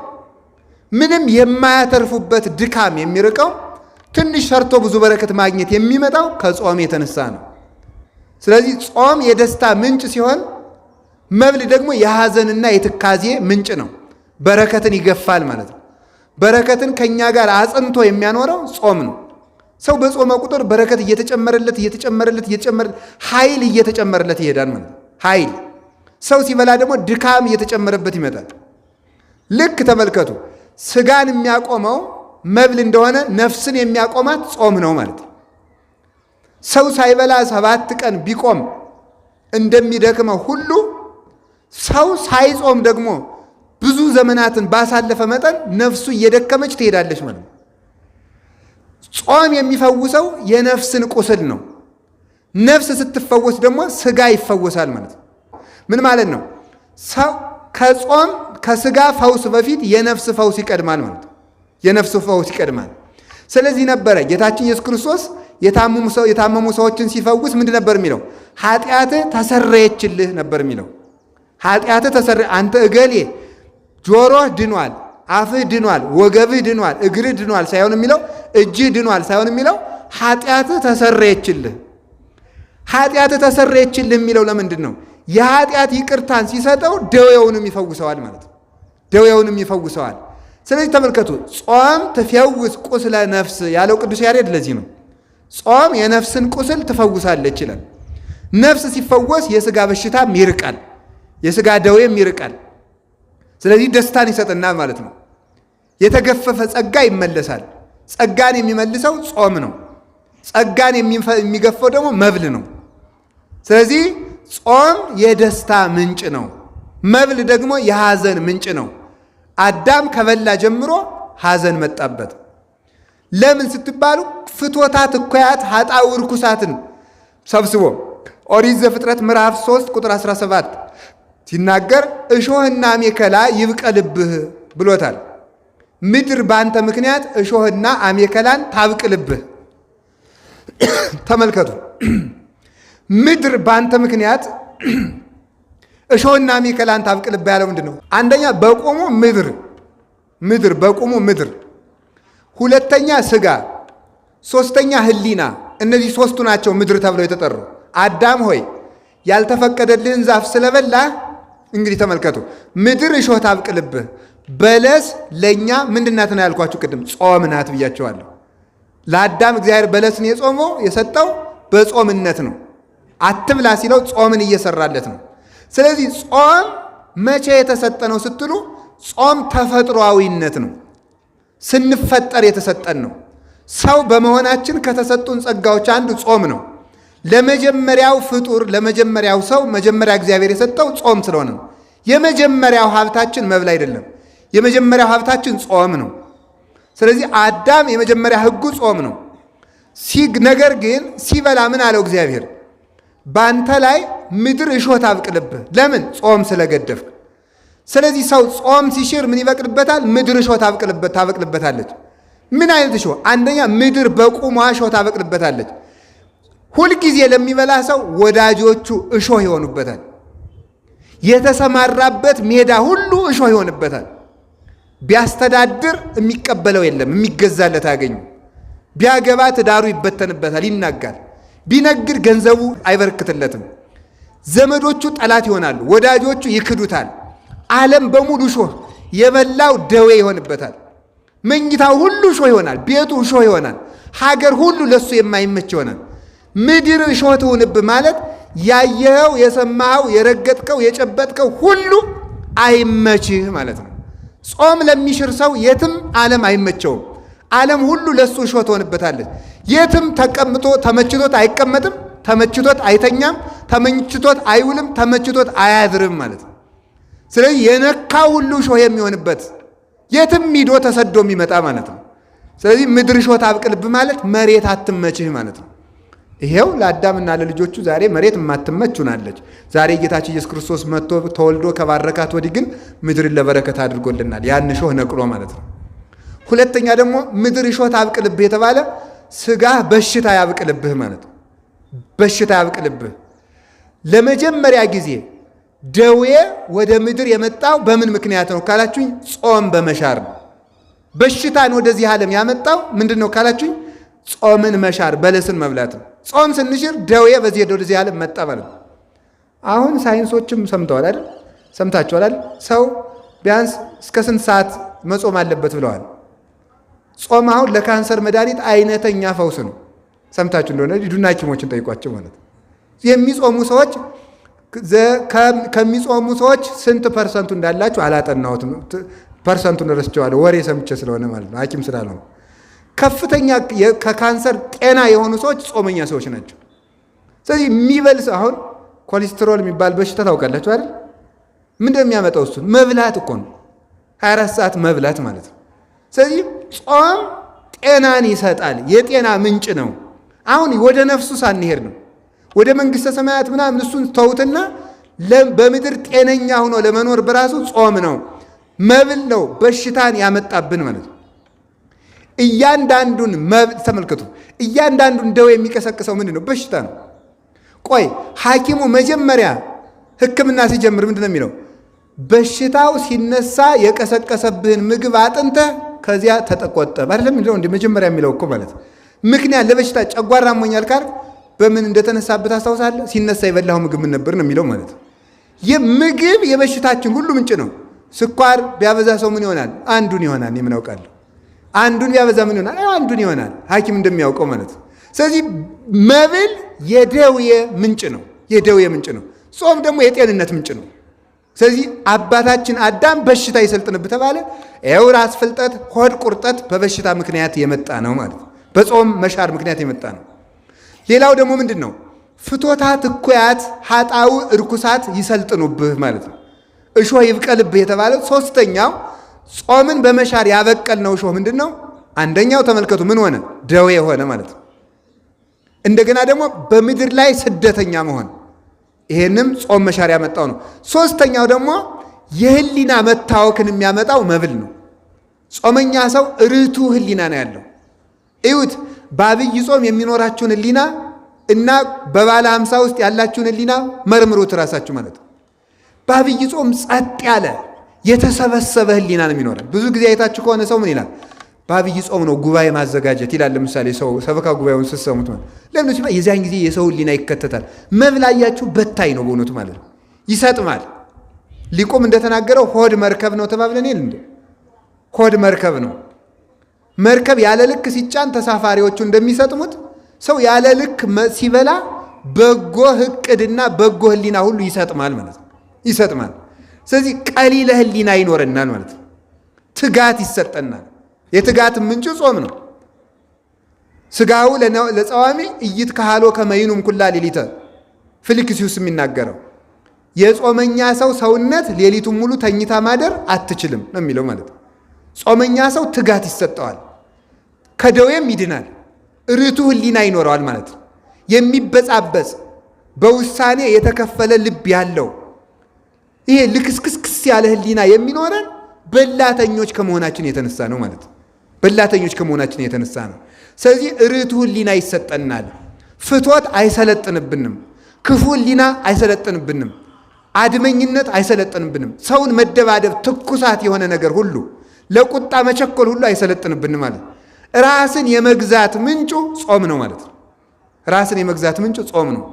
ምንም የማያተርፉበት ድካም የሚርቀው፣ ትንሽ ሰርቶ ብዙ በረከት ማግኘት የሚመጣው ከጾም የተነሳ ነው። ስለዚህ ጾም የደስታ ምንጭ ሲሆን፣ መብል ደግሞ የሐዘንና የትካዜ ምንጭ ነው። በረከትን ይገፋል ማለት ነው። በረከትን ከእኛ ጋር አጽንቶ የሚያኖረው ጾም ነው። ሰው በጾመ ቁጥር በረከት እየተጨመረለት እየተጨመረለት እየተጨመረለት፣ ኃይል እየተጨመረለት ይሄዳል ማለት ነው። ኃይል ሰው ሲበላ ደግሞ ድካም እየተጨመረበት ይመጣል። ልክ ተመልከቱ፣ ስጋን የሚያቆመው መብል እንደሆነ ነፍስን የሚያቆማት ጾም ነው ማለት ነው። ሰው ሳይበላ 7 ቀን ቢቆም እንደሚደክመው ሁሉ ሰው ሳይጾም ደግሞ ብዙ ዘመናትን ባሳለፈ መጠን ነፍሱ እየደከመች ትሄዳለች ማለት ነው። ጾም የሚፈውሰው የነፍስን ቁስል ነው። ነፍስ ስትፈወስ ደግሞ ስጋ ይፈወሳል ማለት ነው። ምን ማለት ነው? ሰው ከጾም ከስጋ ፈውስ በፊት የነፍስ ፈውስ ይቀድማል ማለት ነው። የነፍስ ፈውስ ይቀድማል። ስለዚህ ነበረ ጌታችን ኢየሱስ ክርስቶስ የታመሙ ሰዎችን ሲፈውስ ምንድን ነበር የሚለው? ኃጢአትህ ተሰረየችልህ ነበር የሚለው። ኃጢአትህ ተሰረ፣ አንተ እገሌ ጆሮህ ድኗል፣ አፍህ ድኗል፣ ወገብህ ድኗል፣ እግርህ ድኗል ሳይሆን የሚለው፣ እጅህ ድኗል ሳይሆን የሚለው ኃጢአትህ ተሰረየችልህ። ኃጢአትህ ተሰረየችልህ የሚለው ለምንድን ነው? የኃጢአት ይቅርታን ሲሰጠው ደዌውንም ይፈውሰዋል ማለት ነው። ደዌውንም ይፈውሰዋል። ስለዚህ ተመልከቱ፣ ጾም ትፈውስ ቁስለ ነፍስ ያለው ቅዱስ ያሬድ ለዚህ ነው። ጾም የነፍስን ቁስል ትፈውሳለች ይላል። ነፍስ ሲፈወስ የስጋ በሽታም ይርቃል፣ የስጋ ደዌም ይርቃል። ስለዚህ ደስታን ይሰጠናል ማለት ነው። የተገፈፈ ጸጋ ይመለሳል። ጸጋን የሚመልሰው ጾም ነው። ጸጋን የሚገፈው ደግሞ መብል ነው። ስለዚህ ጾም የደስታ ምንጭ ነው። መብል ደግሞ የሐዘን ምንጭ ነው። አዳም ከበላ ጀምሮ ሐዘን መጣበት። ለምን ስትባሉ ፍትወታት፣ እኩያት፣ ኃጣው ርኩሳትን ሰብስቦ ኦሪት ዘፍጥረት ምዕራፍ 3 ቁጥር 17 ሲናገር እሾህና አሜከላ ይብቀልብህ ብሎታል። ምድር በአንተ ምክንያት እሾህና አሜከላን ታብቅልብህ። ተመልከቱ፣ ምድር በአንተ ምክንያት እሾህና አሜከላን ታብቅልብህ ያለው ምንድን ነው? አንደኛ በቁሙ ምድር፣ ምድር በቁሙ ምድር፣ ሁለተኛ ስጋ፣ ሶስተኛ ሕሊና። እነዚህ ሶስቱ ናቸው ምድር ተብለው የተጠሩ። አዳም ሆይ ያልተፈቀደልህን ዛፍ ስለበላህ፣ እንግዲህ ተመልከቱ፣ ምድር እሾህ ታብቅልብህ። በለስ ለእኛ ምንድናት ነው ያልኳችሁ ቅድም? ጾም ናት ብያቸዋለሁ። ለአዳም እግዚአብሔር በለስን የጾመው የሰጠው በጾምነት ነው። አትብላ ሲለው ጾምን እየሰራለት ነው። ስለዚህ ጾም መቼ የተሰጠ ነው ስትሉ ጾም ተፈጥሯዊነት ነው። ስንፈጠር የተሰጠን ነው። ሰው በመሆናችን ከተሰጡን ጸጋዎች አንዱ ጾም ነው። ለመጀመሪያው ፍጡር፣ ለመጀመሪያው ሰው መጀመሪያ እግዚአብሔር የሰጠው ጾም ስለሆነ ነው። የመጀመሪያው ሀብታችን መብል አይደለም። የመጀመሪያው ሀብታችን ጾም ነው። ስለዚህ አዳም የመጀመሪያ ሕጉ ጾም ነው። ነገር ግን ሲበላ ምን አለው እግዚአብሔር? በአንተ ላይ ምድር እሾህ ታብቅልብህ። ለምን? ጾም ስለገደፍክ። ስለዚህ ሰው ጾም ሲሽር ምን ይበቅልበታል? ምድር እሾህ ታበቅልበታለች። ምን አይነት እሾህ? አንደኛ ምድር በቁሟ እሾህ ታበቅልበታለች። ሁልጊዜ ለሚበላ ሰው ወዳጆቹ እሾህ ይሆኑበታል። የተሰማራበት ሜዳ ሁሉ እሾህ ይሆንበታል። ቢያስተዳድር የሚቀበለው የለም፣ የሚገዛለት አያገኙም። ቢያገባ ትዳሩ ይበተንበታል፣ ይናጋል። ቢነግድ ገንዘቡ አይበረክትለትም። ዘመዶቹ ጠላት ይሆናሉ፣ ወዳጆቹ ይክዱታል። ዓለም በሙሉ እሾህ፣ የበላው ደዌ ይሆንበታል። መኝታው ሁሉ እሾህ ይሆናል፣ ቤቱ እሾህ ይሆናል። ሀገር ሁሉ ለሱ የማይመች ይሆናል። ምድር እሾህ ትሁንብህ ማለት ያየኸው፣ የሰማኸው፣ የረገጥከው፣ የጨበጥከው ሁሉ አይመችህ ማለት ነው። ጾም ለሚሽር ሰው የትም ዓለም አይመቸውም። ዓለም ሁሉ ለሱ እሾህ ትሆንበታለች። የትም ተቀምጦ ተመችቶት አይቀመጥም፣ ተመችቶት አይተኛም፣ ተመችቶት አይውልም፣ ተመችቶት አያድርም ማለት ነው። ስለዚህ የነካው ሁሉ እሾህ የሚሆንበት፣ የትም ሂዶ ተሰዶ የሚመጣ ማለት ነው። ስለዚህ ምድር እሾህ ታብቅልብህ ማለት መሬት አትመችህ ማለት ነው። ይሄው ለአዳምና ለልጆቹ ዛሬ መሬት የማትመች ሆናለች። ዛሬ ጌታችን ኢየሱስ ክርስቶስ መጥቶ ተወልዶ ከባረካት ወዲህ ግን ምድርን ለበረከት አድርጎልናል። ያን እሾህ ነቅሎ ማለት ነው። ሁለተኛ ደግሞ ምድር እሾህ ታብቅልብህ የተባለ ስጋህ በሽታ ያብቅልብህ ማለት ነው። በሽታ ያብቅልብህ። ለመጀመሪያ ጊዜ ደዌ ወደ ምድር የመጣው በምን ምክንያት ነው ካላችሁኝ፣ ጾም በመሻር ነው። በሽታን ወደዚህ ዓለም ያመጣው ምንድን ነው ካላችሁኝ፣ ጾምን መሻር በለስን መብላት ነው። ጾም ስንሽር ደዌ በዚህ ወደዚህ ዓለም መጣ ማለት ነው። አሁን ሳይንሶችም ሰምተዋል አይደል? ሰምታችኋል አይደል? ሰው ቢያንስ እስከ ስንት ሰዓት መጾም አለበት ብለዋል። ጾም አሁን ለካንሰር መድኃኒት አይነተኛ ፈውስ ነው። ሰምታችሁ እንደሆነ ሂዱና ሐኪሞችን ጠይቋቸው ማለት ነው። የሚጾሙ ሰዎች ከሚጾሙ ሰዎች ስንት percent ኡ እንዳላችሁ አላጠናሁትም። Percent ኡን ረስቼዋለሁ፣ ወሬ ሰምቼ ስለሆነ ማለት ነው፣ ሐኪም ስላልሆነ። ከፍተኛ ከካንሰር ጤና የሆኑ ሰዎች ጾመኛ ሰዎች ናቸው። ስለዚህ የሚበል ሰው አሁን ኮሌስትሮል የሚባል በሽታ ታውቃላችሁ አይደል? ምንድን ነው የሚያመጣው? እሱን መብላት እኮ ነው። 24 ሰዓት መብላት ማለት ነው። ስለዚህ ጾም ጤናን ይሰጣል፣ የጤና ምንጭ ነው። አሁን ወደ ነፍሱ ሳንሄድ ነው ወደ መንግሥተ ሰማያት ምናምን እሱን ተውትና በምድር ጤነኛ ሆኖ ለመኖር በራሱ ጾም ነው፣ መብል ነው በሽታን ያመጣብን ማለት ነው። እያንዳንዱን መብል ተመልከቱ። እያንዳንዱን ደዌ የሚቀሰቅሰው ምንድን ነው? በሽታ ነው። ቆይ ሐኪሙ መጀመሪያ ሕክምና ሲጀምር ምንድን ነው የሚለው? በሽታው ሲነሳ የቀሰቀሰብህን ምግብ አጥንተህ ከዚያ ተጠቆጠብ አይደለም የሚለው? እንደ መጀመሪያ የሚለው እኮ ማለት ምክንያት ለበሽታ ጨጓራ አሞኛል ካልክ በምን እንደተነሳበት አስታውሳለህ? ሲነሳ የበላኸው ምግብ ምን ነበር ነው የሚለው ማለት ነው። የምግብ የበሽታችን ሁሉ ምንጭ ነው። ስኳር ቢያበዛ ሰው ምን ይሆናል? አንዱን ይሆናል። እኔ ምን አውቃለሁ? አንዱን ቢያበዛ ምን ይሆናል? አንዱን ይሆናል። ሐኪም እንደሚያውቀው ማለት ነው። ስለዚህ መብል የደዌ ምንጭ ነው። የደዌ ምንጭ ነው። ጾም ደግሞ የጤንነት ምንጭ ነው። ስለዚህ አባታችን አዳም በሽታ ይሰልጥንብህ ተባለ። ይኸው ራስ ፍልጠት፣ ሆድ ቁርጠት በበሽታ ምክንያት የመጣ ነው ማለት ነው። በጾም መሻር ምክንያት የመጣ ነው። ሌላው ደግሞ ምንድን ነው? ፍቶታት፣ እኩያት፣ ኃጣው እርኩሳት ይሰልጥኑብህ ማለት ነው። እሾህ ይብቀልብህ የተባለው ሶስተኛው ጾምን በመሻር ያበቀልነው እሾህ ምንድን ነው? አንደኛው ተመልከቱ ምን ሆነ? ደዌ ሆነ ማለት ነው። እንደገና ደግሞ በምድር ላይ ስደተኛ መሆን፣ ይሄንም ጾም መሻር ያመጣው ነው። ሶስተኛው ደግሞ የህሊና መታወክን የሚያመጣው መብል ነው። ጾመኛ ሰው ርቱዕ ህሊና ነው ያለው። እዩት፣ በአብይ ጾም የሚኖራችሁን ህሊና እና በባለ 50 ውስጥ ያላችሁን ህሊና መርምሩት እራሳችሁ ማለት ነው። በአብይ ጾም ጸጥ ያለ የተሰበሰበ ህሊና ነው የሚኖረን። ብዙ ጊዜ አይታችሁ ከሆነ ሰው ምን ይላል? በአብይ ጾም ነው ጉባኤ ማዘጋጀት ይላል። ለምሳሌ ሰው ሰበካ ጉባኤውን ስትሰሙት ማለት ለምን ሲባል የዚያን ጊዜ የሰው ህሊና ይከተታል። መብላያችሁ በታይ ነው በእውነቱ ማለት ነው፣ ይሰጥማል። ሊቁም እንደተናገረው ሆድ መርከብ ነው ተባብለን የለ እንዴ? ሆድ መርከብ ነው። መርከብ ያለ ልክ ሲጫን ተሳፋሪዎቹ እንደሚሰጥሙት ሰው ያለ ልክ ሲበላ በጎ እቅድና በጎ ህሊና ሁሉ ይሰጥማል ማለት ነው። ይሰጥማል። ስለዚህ ቀሊለ ህሊና ይኖረናል ማለት ነው። ትጋት ይሰጠናል። የትጋት ምንጩ ጾም ነው። ስጋው ለጸዋሚ ኢይትከሃሎ ከመ ይኑም ኩላ ሌሊተ ፊልክስዩስ የሚናገረው የጾመኛ ሰው ሰውነት ሌሊቱን ሙሉ ተኝታ ማደር አትችልም ነው የሚለው ማለት ነው። ጾመኛ ሰው ትጋት ይሰጠዋል፣ ከደዌም ይድናል፣ ርቱዕ ህሊና ይኖረዋል ማለት ነው። የሚበጻበጽ በውሳኔ የተከፈለ ልብ ያለው ይሄ ልክስክስክስ ያለ ህሊና የሚኖረን በላተኞች ከመሆናችን የተነሳ ነው ማለት ነው። በላተኞች ከመሆናችን የተነሳ ነው። ስለዚህ ርቱዕ ህሊና ይሰጠናል። ፍትወት አይሰለጥንብንም። ክፉ ህሊና አይሰለጥንብንም። አድመኝነት አይሰለጥንብንም። ሰውን መደባደብ፣ ትኩሳት የሆነ ነገር ሁሉ፣ ለቁጣ መቸኮል ሁሉ አይሰለጥንብንም ማለት ነው። ራስን የመግዛት ምንጩ ጾም ነው ማለት ነው። ራስን የመግዛት ምንጩ ጾም ነው።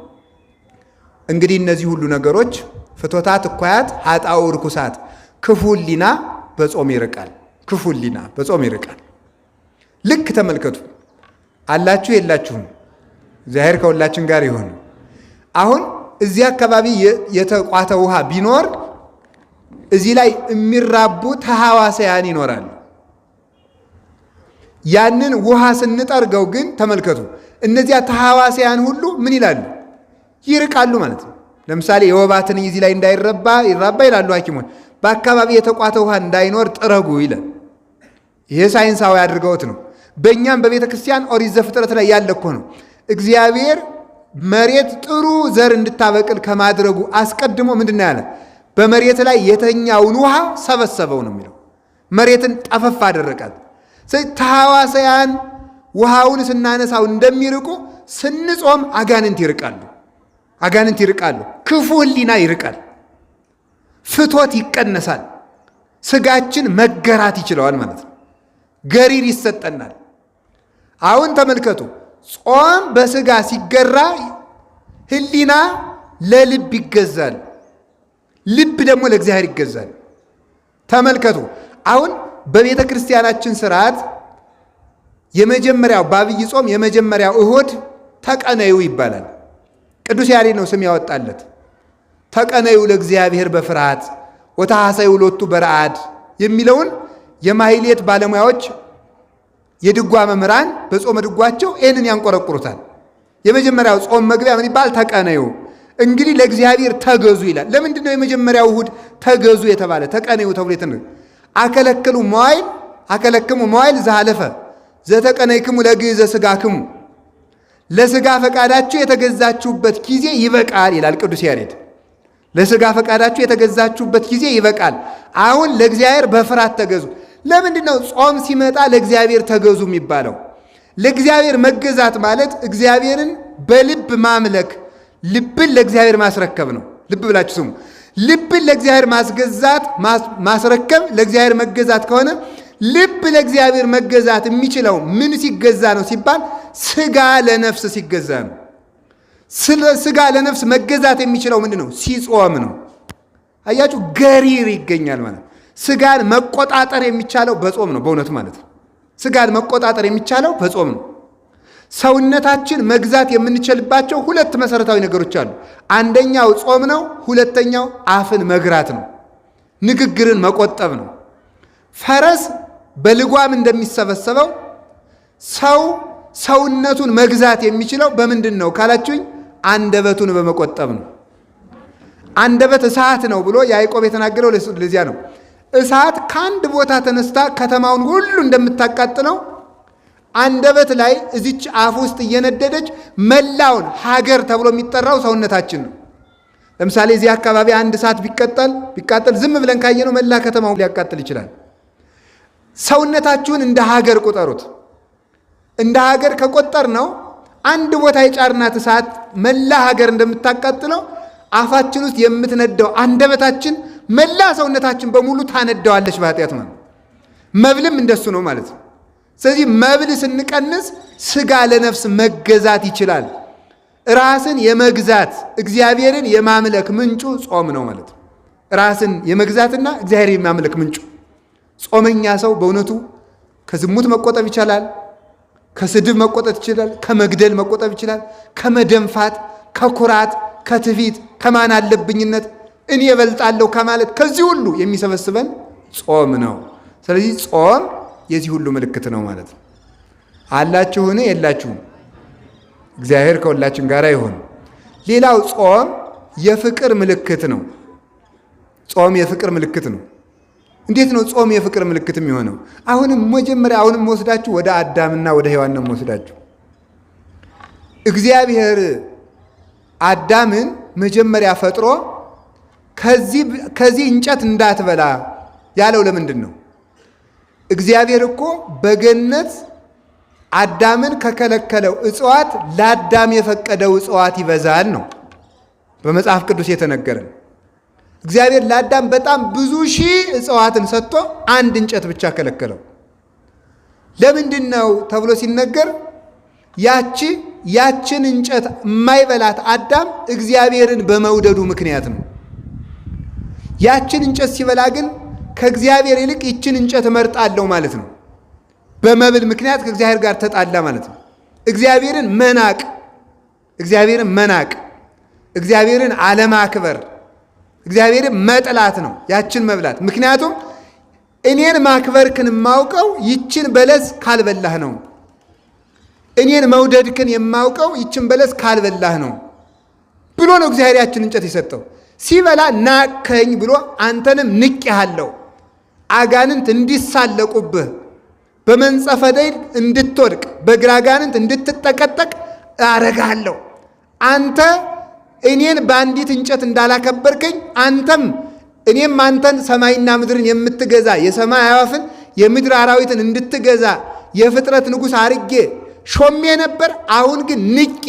እንግዲህ እነዚህ ሁሉ ነገሮች ፍትወታት፣ እኳያት፣ ኃጣው ርኩሳት፣ ክፉ ህሊና በጾም ይርቃል። ክፉ ህሊና በጾም ይርቃል። ልክ ተመልከቱ። አላችሁ የላችሁም? እግዚአብሔር ከሁላችን ጋር ይሁን። አሁን እዚህ አካባቢ የተቋተ ውሃ ቢኖር እዚህ ላይ የሚራቡ ተሐዋሳያን ይኖራሉ። ያንን ውሃ ስንጠርገው ግን ተመልከቱ፣ እነዚያ ተሐዋሳያን ሁሉ ምን ይላሉ? ይርቃሉ ማለት ነው። ለምሳሌ የወባ ትንኝ እዚህ ላይ እንዳይረባ ይራባ ይላሉ ሐኪሞች። በአካባቢ የተቋተ ውሃ እንዳይኖር ጥረጉ ይላል። ይሄ ሳይንሳዊ አድርገውት ነው። በእኛም በቤተ ክርስቲያን ኦሪት ዘፍጥረት ላይ ያለ እኮ ነው። እግዚአብሔር መሬት ጥሩ ዘር እንድታበቅል ከማድረጉ አስቀድሞ ምንድን ነው ያለ? በመሬት ላይ የተኛውን ውሃ ሰበሰበው ነው የሚለው። መሬትን ጠፈፍ አደረቃት። ስለዚህ ተሐዋሳያን ውሃውን ስናነሳው እንደሚርቁ ስንጾም አጋንንት ይርቃሉ። አጋንንት ይርቃሉ። ክፉ ህሊና ይርቃል። ፍትወት ይቀነሳል። ስጋችን መገራት ይችለዋል ማለት ነው። ገሪር ይሰጠናል። አሁን ተመልከቱ፣ ጾም በስጋ ሲገራ ሕሊና ለልብ ይገዛል፣ ልብ ደግሞ ለእግዚአብሔር ይገዛል። ተመልከቱ፣ አሁን በቤተ ክርስቲያናችን ስርዓት የመጀመሪያው በአብይ ጾም የመጀመሪያው እሁድ ተቀነዩ ይባላል። ቅዱስ ያሬድ ነው ስም ያወጣለት። ተቀነዩ ለእግዚአብሔር በፍርሃት ወተሐሰዩ ሎቱ በረአድ የሚለውን የማሕሌት ባለሙያዎች የድጓ መምህራን በጾመ ድጓቸው ይህንን ያንቆረቁሩታል። የመጀመሪያው ጾም መግቢያ ምን ይባል? ተቀነዩ። እንግዲህ ለእግዚአብሔር ተገዙ ይላል። ለምንድን ነው የመጀመሪያው እሁድ ተገዙ የተባለ? ተቀነዩ ተብሎ አከለክሉ መዋይል አከለክሙ መዋይል ዘሃለፈ ዘተቀነይክሙ ለግዕዘ ሥጋክሙ፣ ለሥጋ ፈቃዳችሁ የተገዛችሁበት ጊዜ ይበቃል ይላል ቅዱስ ያሬድ። ለሥጋ ፈቃዳችሁ የተገዛችሁበት ጊዜ ይበቃል። አሁን ለእግዚአብሔር በፍርሃት ተገዙ። ለምንድን ነው ጾም ሲመጣ ለእግዚአብሔር ተገዙ የሚባለው? ለእግዚአብሔር መገዛት ማለት እግዚአብሔርን በልብ ማምለክ፣ ልብን ለእግዚአብሔር ማስረከብ ነው። ልብ ብላችሁ ስሙ። ልብን ለእግዚአብሔር ማስገዛት ማስረከብ ለእግዚአብሔር መገዛት ከሆነ ልብ ለእግዚአብሔር መገዛት የሚችለው ምን ሲገዛ ነው ሲባል ስጋ ለነፍስ ሲገዛ ነው። ስጋ ለነፍስ መገዛት የሚችለው ምንድን ነው? ሲጾም ነው። አያችሁ፣ ገሪር ይገኛል ማለት ስጋን መቆጣጠር የሚቻለው በጾም ነው። በእውነቱ ማለት ነው። ስጋን መቆጣጠር የሚቻለው በጾም ነው። ሰውነታችን መግዛት የምንችልባቸው ሁለት መሰረታዊ ነገሮች አሉ። አንደኛው ጾም ነው። ሁለተኛው አፍን መግራት ነው፣ ንግግርን መቆጠብ ነው። ፈረስ በልጓም እንደሚሰበሰበው ሰው ሰውነቱን መግዛት የሚችለው በምንድን ነው ካላችሁኝ፣ አንደበቱን በመቆጠብ ነው። አንደበት እሳት ነው ብሎ ያዕቆብ የተናገረው ለዚያ ነው። እሳት ከአንድ ቦታ ተነስታ ከተማውን ሁሉ እንደምታቃጥለው አንደበት ላይ እዚች አፍ ውስጥ እየነደደች መላውን ሀገር ተብሎ የሚጠራው ሰውነታችን ነው። ለምሳሌ እዚህ አካባቢ አንድ እሳት ቢቃጠል ዝም ብለን ካየነው መላ ከተማውን ሊያቃጥል ይችላል። ሰውነታችሁን እንደ ሀገር ቁጠሩት። እንደ ሀገር ከቆጠር ነው አንድ ቦታ የጫርናት እሳት መላ ሀገር እንደምታቃጥለው አፋችን ውስጥ የምትነደው አንደበታችን መላ ሰውነታችን በሙሉ ታነደዋለች በኃጢአት ማለት። መብልም እንደሱ ነው ማለት ነው። ስለዚህ መብል ስንቀንስ ስጋ ለነፍስ መገዛት ይችላል። ራስን የመግዛት እግዚአብሔርን የማምለክ ምንጩ ጾም ነው ማለት ነው። ራስን የመግዛትና እግዚአብሔርን የማምለክ ምንጩ ጾመኛ ሰው በእውነቱ ከዝሙት መቆጠብ ይቻላል፣ ከስድብ መቆጠብ ይችላል፣ ከመግደል መቆጠብ ይችላል፣ ከመደንፋት፣ ከኩራት፣ ከትዕቢት፣ ከማን አለብኝነት እኔ እበልጣለሁ ከማለት ከዚህ ሁሉ የሚሰበስበን ጾም ነው። ስለዚህ ጾም የዚህ ሁሉ ምልክት ነው ማለት ነው። አላችሁን? የላችሁም? እግዚአብሔር ከሁላችን ጋር ይሁን። ሌላው ጾም የፍቅር ምልክት ነው። ጾም የፍቅር ምልክት ነው። እንዴት ነው ጾም የፍቅር ምልክት የሚሆነው? አሁንም መጀመሪያ አሁንም ወስዳችሁ ወደ አዳምና ወደ ሔዋን ነው ወስዳችሁ። እግዚአብሔር አዳምን መጀመሪያ ፈጥሮ ከዚህ እንጨት እንዳትበላ ያለው ለምንድን ነው? እግዚአብሔር እኮ በገነት አዳምን ከከለከለው እጽዋት ለአዳም የፈቀደው እጽዋት ይበዛል ነው በመጽሐፍ ቅዱስ የተነገረን። እግዚአብሔር ለአዳም በጣም ብዙ ሺህ እጽዋትን ሰጥቶ አንድ እንጨት ብቻ ከለከለው። ለምንድን ነው ተብሎ ሲነገር ያችን እንጨት የማይበላት አዳም እግዚአብሔርን በመውደዱ ምክንያት ነው። ያችን እንጨት ሲበላ ግን ከእግዚአብሔር ይልቅ ይችን እንጨት እመርጣለሁ ማለት ነው። በመብል ምክንያት ከእግዚአብሔር ጋር ተጣላ ማለት ነው። እግዚአብሔርን መናቅ፣ እግዚአብሔርን መናቅ፣ እግዚአብሔርን አለማክበር፣ እግዚአብሔርን መጥላት ነው ያችን መብላት። ምክንያቱም እኔን ማክበርክን የማውቀው ይችን በለስ ካልበላህ ነው። እኔን መውደድክን የማውቀው ይችን በለስ ካልበላህ ነው ብሎ ነው እግዚአብሔር ያችን እንጨት የሰጠው። ሲበላ ናቅከኝ ብሎ አንተንም ንቄሃለሁ፣ አጋንንት እንዲሳለቁብህ በመንጸፈ ደይል እንድትወድቅ በግራ አጋንንት እንድትጠቀጠቅ አረጋለሁ። አንተ እኔን በአንዲት እንጨት እንዳላከበርከኝ አንተም እኔም አንተን ሰማይና ምድርን የምትገዛ የሰማይ አዕዋፍን የምድር አራዊትን እንድትገዛ የፍጥረት ንጉሥ አርጌ ሾሜ ነበር። አሁን ግን ንቄ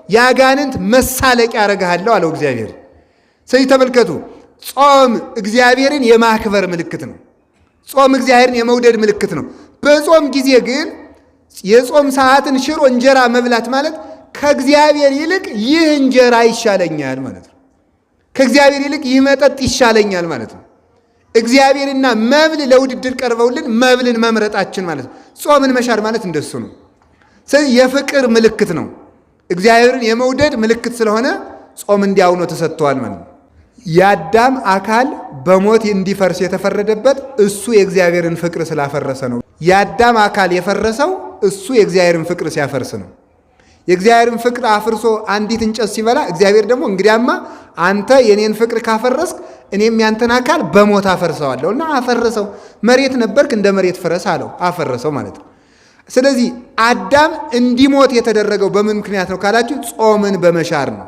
የአጋንንት መሳለቂያ አረግሃለሁ አለው እግዚአብሔር። ስለዚህ ተመልከቱ፣ ጾም እግዚአብሔርን የማክበር ምልክት ነው። ጾም እግዚአብሔርን የመውደድ ምልክት ነው። በጾም ጊዜ ግን የጾም ሰዓትን ሽሮ እንጀራ መብላት ማለት ከእግዚአብሔር ይልቅ ይህ እንጀራ ይሻለኛል ማለት ነው። ከእግዚአብሔር ይልቅ ይህ መጠጥ ይሻለኛል ማለት ነው። እግዚአብሔርና መብል ለውድድር ቀርበውልን መብልን መምረጣችን ማለት ነው። ጾምን መሻር ማለት እንደሱ ነው። ስለዚህ የፍቅር ምልክት ነው። እግዚአብሔርን የመውደድ ምልክት ስለሆነ ጾም እንዲያው ነው ተሰጥቷል ማለት ነው። የአዳም አካል በሞት እንዲፈርስ የተፈረደበት እሱ የእግዚአብሔርን ፍቅር ስላፈረሰ ነው። የአዳም አካል የፈረሰው እሱ የእግዚአብሔርን ፍቅር ሲያፈርስ ነው። የእግዚአብሔርን ፍቅር አፍርሶ አንዲት እንጨት ሲበላ እግዚአብሔር ደግሞ እንግዲያማ አንተ የኔን ፍቅር ካፈረስክ እኔም ያንተን አካል በሞት አፈርሰዋለሁ እና አፈረሰው። መሬት ነበርክ እንደ መሬት ፍረስ አለው፣ አፈረሰው ማለት ነው። ስለዚህ አዳም እንዲሞት የተደረገው በምን ምክንያት ነው ካላችሁ፣ ጾምን በመሻር ነው።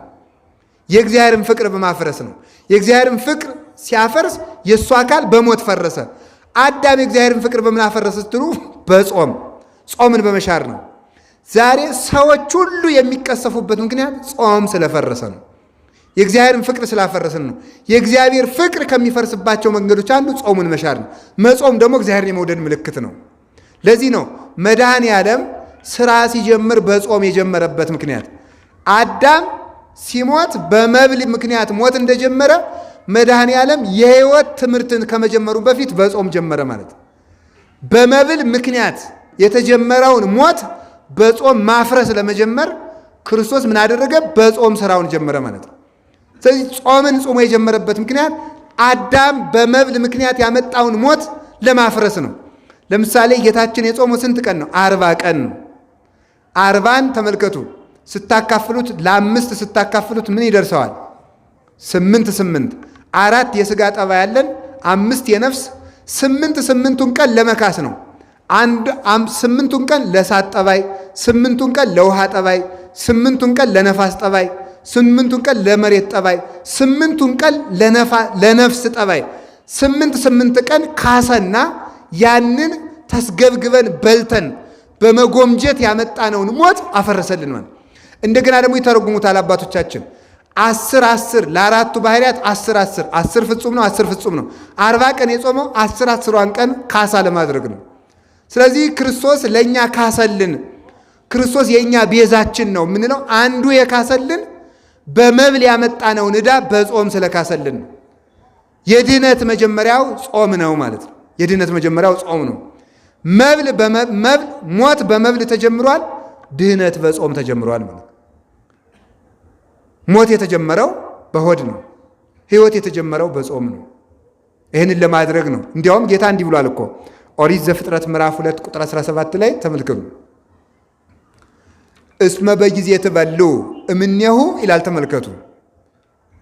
የእግዚአብሔርን ፍቅር በማፍረስ ነው። የእግዚአብሔርን ፍቅር ሲያፈርስ የእሱ አካል በሞት ፈረሰ። አዳም የእግዚአብሔርን ፍቅር በምን አፈረሰ ስትሉ፣ በጾም፣ ጾምን በመሻር ነው። ዛሬ ሰዎች ሁሉ የሚቀሰፉበት ምክንያት ጾም ስለፈረሰ ነው። የእግዚአብሔርን ፍቅር ስላፈረስን ነው። የእግዚአብሔር ፍቅር ከሚፈርስባቸው መንገዶች አንዱ ጾሙን መሻር ነው። መጾም ደግሞ እግዚአብሔርን የመውደድ ምልክት ነው። ለዚህ ነው መድኃኔ ዓለም ስራ ሲጀምር በጾም የጀመረበት ምክንያት። አዳም ሲሞት በመብል ምክንያት ሞት እንደጀመረ መድኃኔ ዓለም የሕይወት ትምህርትን ከመጀመሩ በፊት በጾም ጀመረ ማለት ነው። በመብል ምክንያት የተጀመረውን ሞት በጾም ማፍረስ ለመጀመር ክርስቶስ ምን አደረገ? በጾም ስራውን ጀመረ ማለት ነው። ስለዚህ ጾምን ጾሞ የጀመረበት ምክንያት አዳም በመብል ምክንያት ያመጣውን ሞት ለማፍረስ ነው። ለምሳሌ ጌታችን የጾመው ስንት ቀን ነው? 40 ቀን ነው። 40ን ተመልከቱ፣ ስታካፍሉት ለ5 ስታካፍሉት ምን ይደርሰዋል? 8 8። 4 የስጋ ጠባይ ያለን፣ 5 የነፍስ፣ 8 8ቱን ቀን ለመካስ ነው። 8ቱን ቀን ለእሳት ጠባይ፣ 8ቱን ቀን ለውሃ ጠባይ፣ 8ቱን ቀን ለነፋስ ጠባይ፣ 8ቱን ቀን ለመሬት ጠባይ፣ 8ቱን ቀን ለነፍስ ጠባይ፣ 8 8 ቀን ካሰና ያንን ተስገብግበን በልተን በመጎምጀት ያመጣነውን ሞት አፈረሰልን ማለት። እንደገና ደግሞ ይተረጉሙታል አባቶቻችን፣ 10 10 ለአራቱ ባህሪያት 10 10፣ 10 ፍጹም ነው፣ 10 ፍጹም ነው። 40 ቀን የጾመው 10 10ሯን ቀን ካሳ ለማድረግ ነው። ስለዚህ ክርስቶስ ለኛ ካሰልን፣ ክርስቶስ የኛ ቤዛችን ነው የምንለው አንዱ የካሰልን በመብል ያመጣነውን ዕዳ በጾም ስለካሰልን ነው። የድህነት መጀመሪያው ጾም ነው ማለት ነው። የድህነት መጀመሪያው ጾም ነው። መብል በመብል ሞት በመብል ተጀምሯል። ድህነት በጾም ተጀምሯል ማለት ነው። ሞት የተጀመረው በሆድ ነው። ሕይወት የተጀመረው በጾም ነው። ይህንን ለማድረግ ነው። እንዲያውም ጌታ እንዲህ ብሏል እኮ፣ ኦሪት ዘፍጥረት ምዕራፍ 2 ቁጥር 17 ላይ ተመልከቱ። እስመ በጊዜ ትበልዑ እምኔሁ ይላል። ተመልከቱ።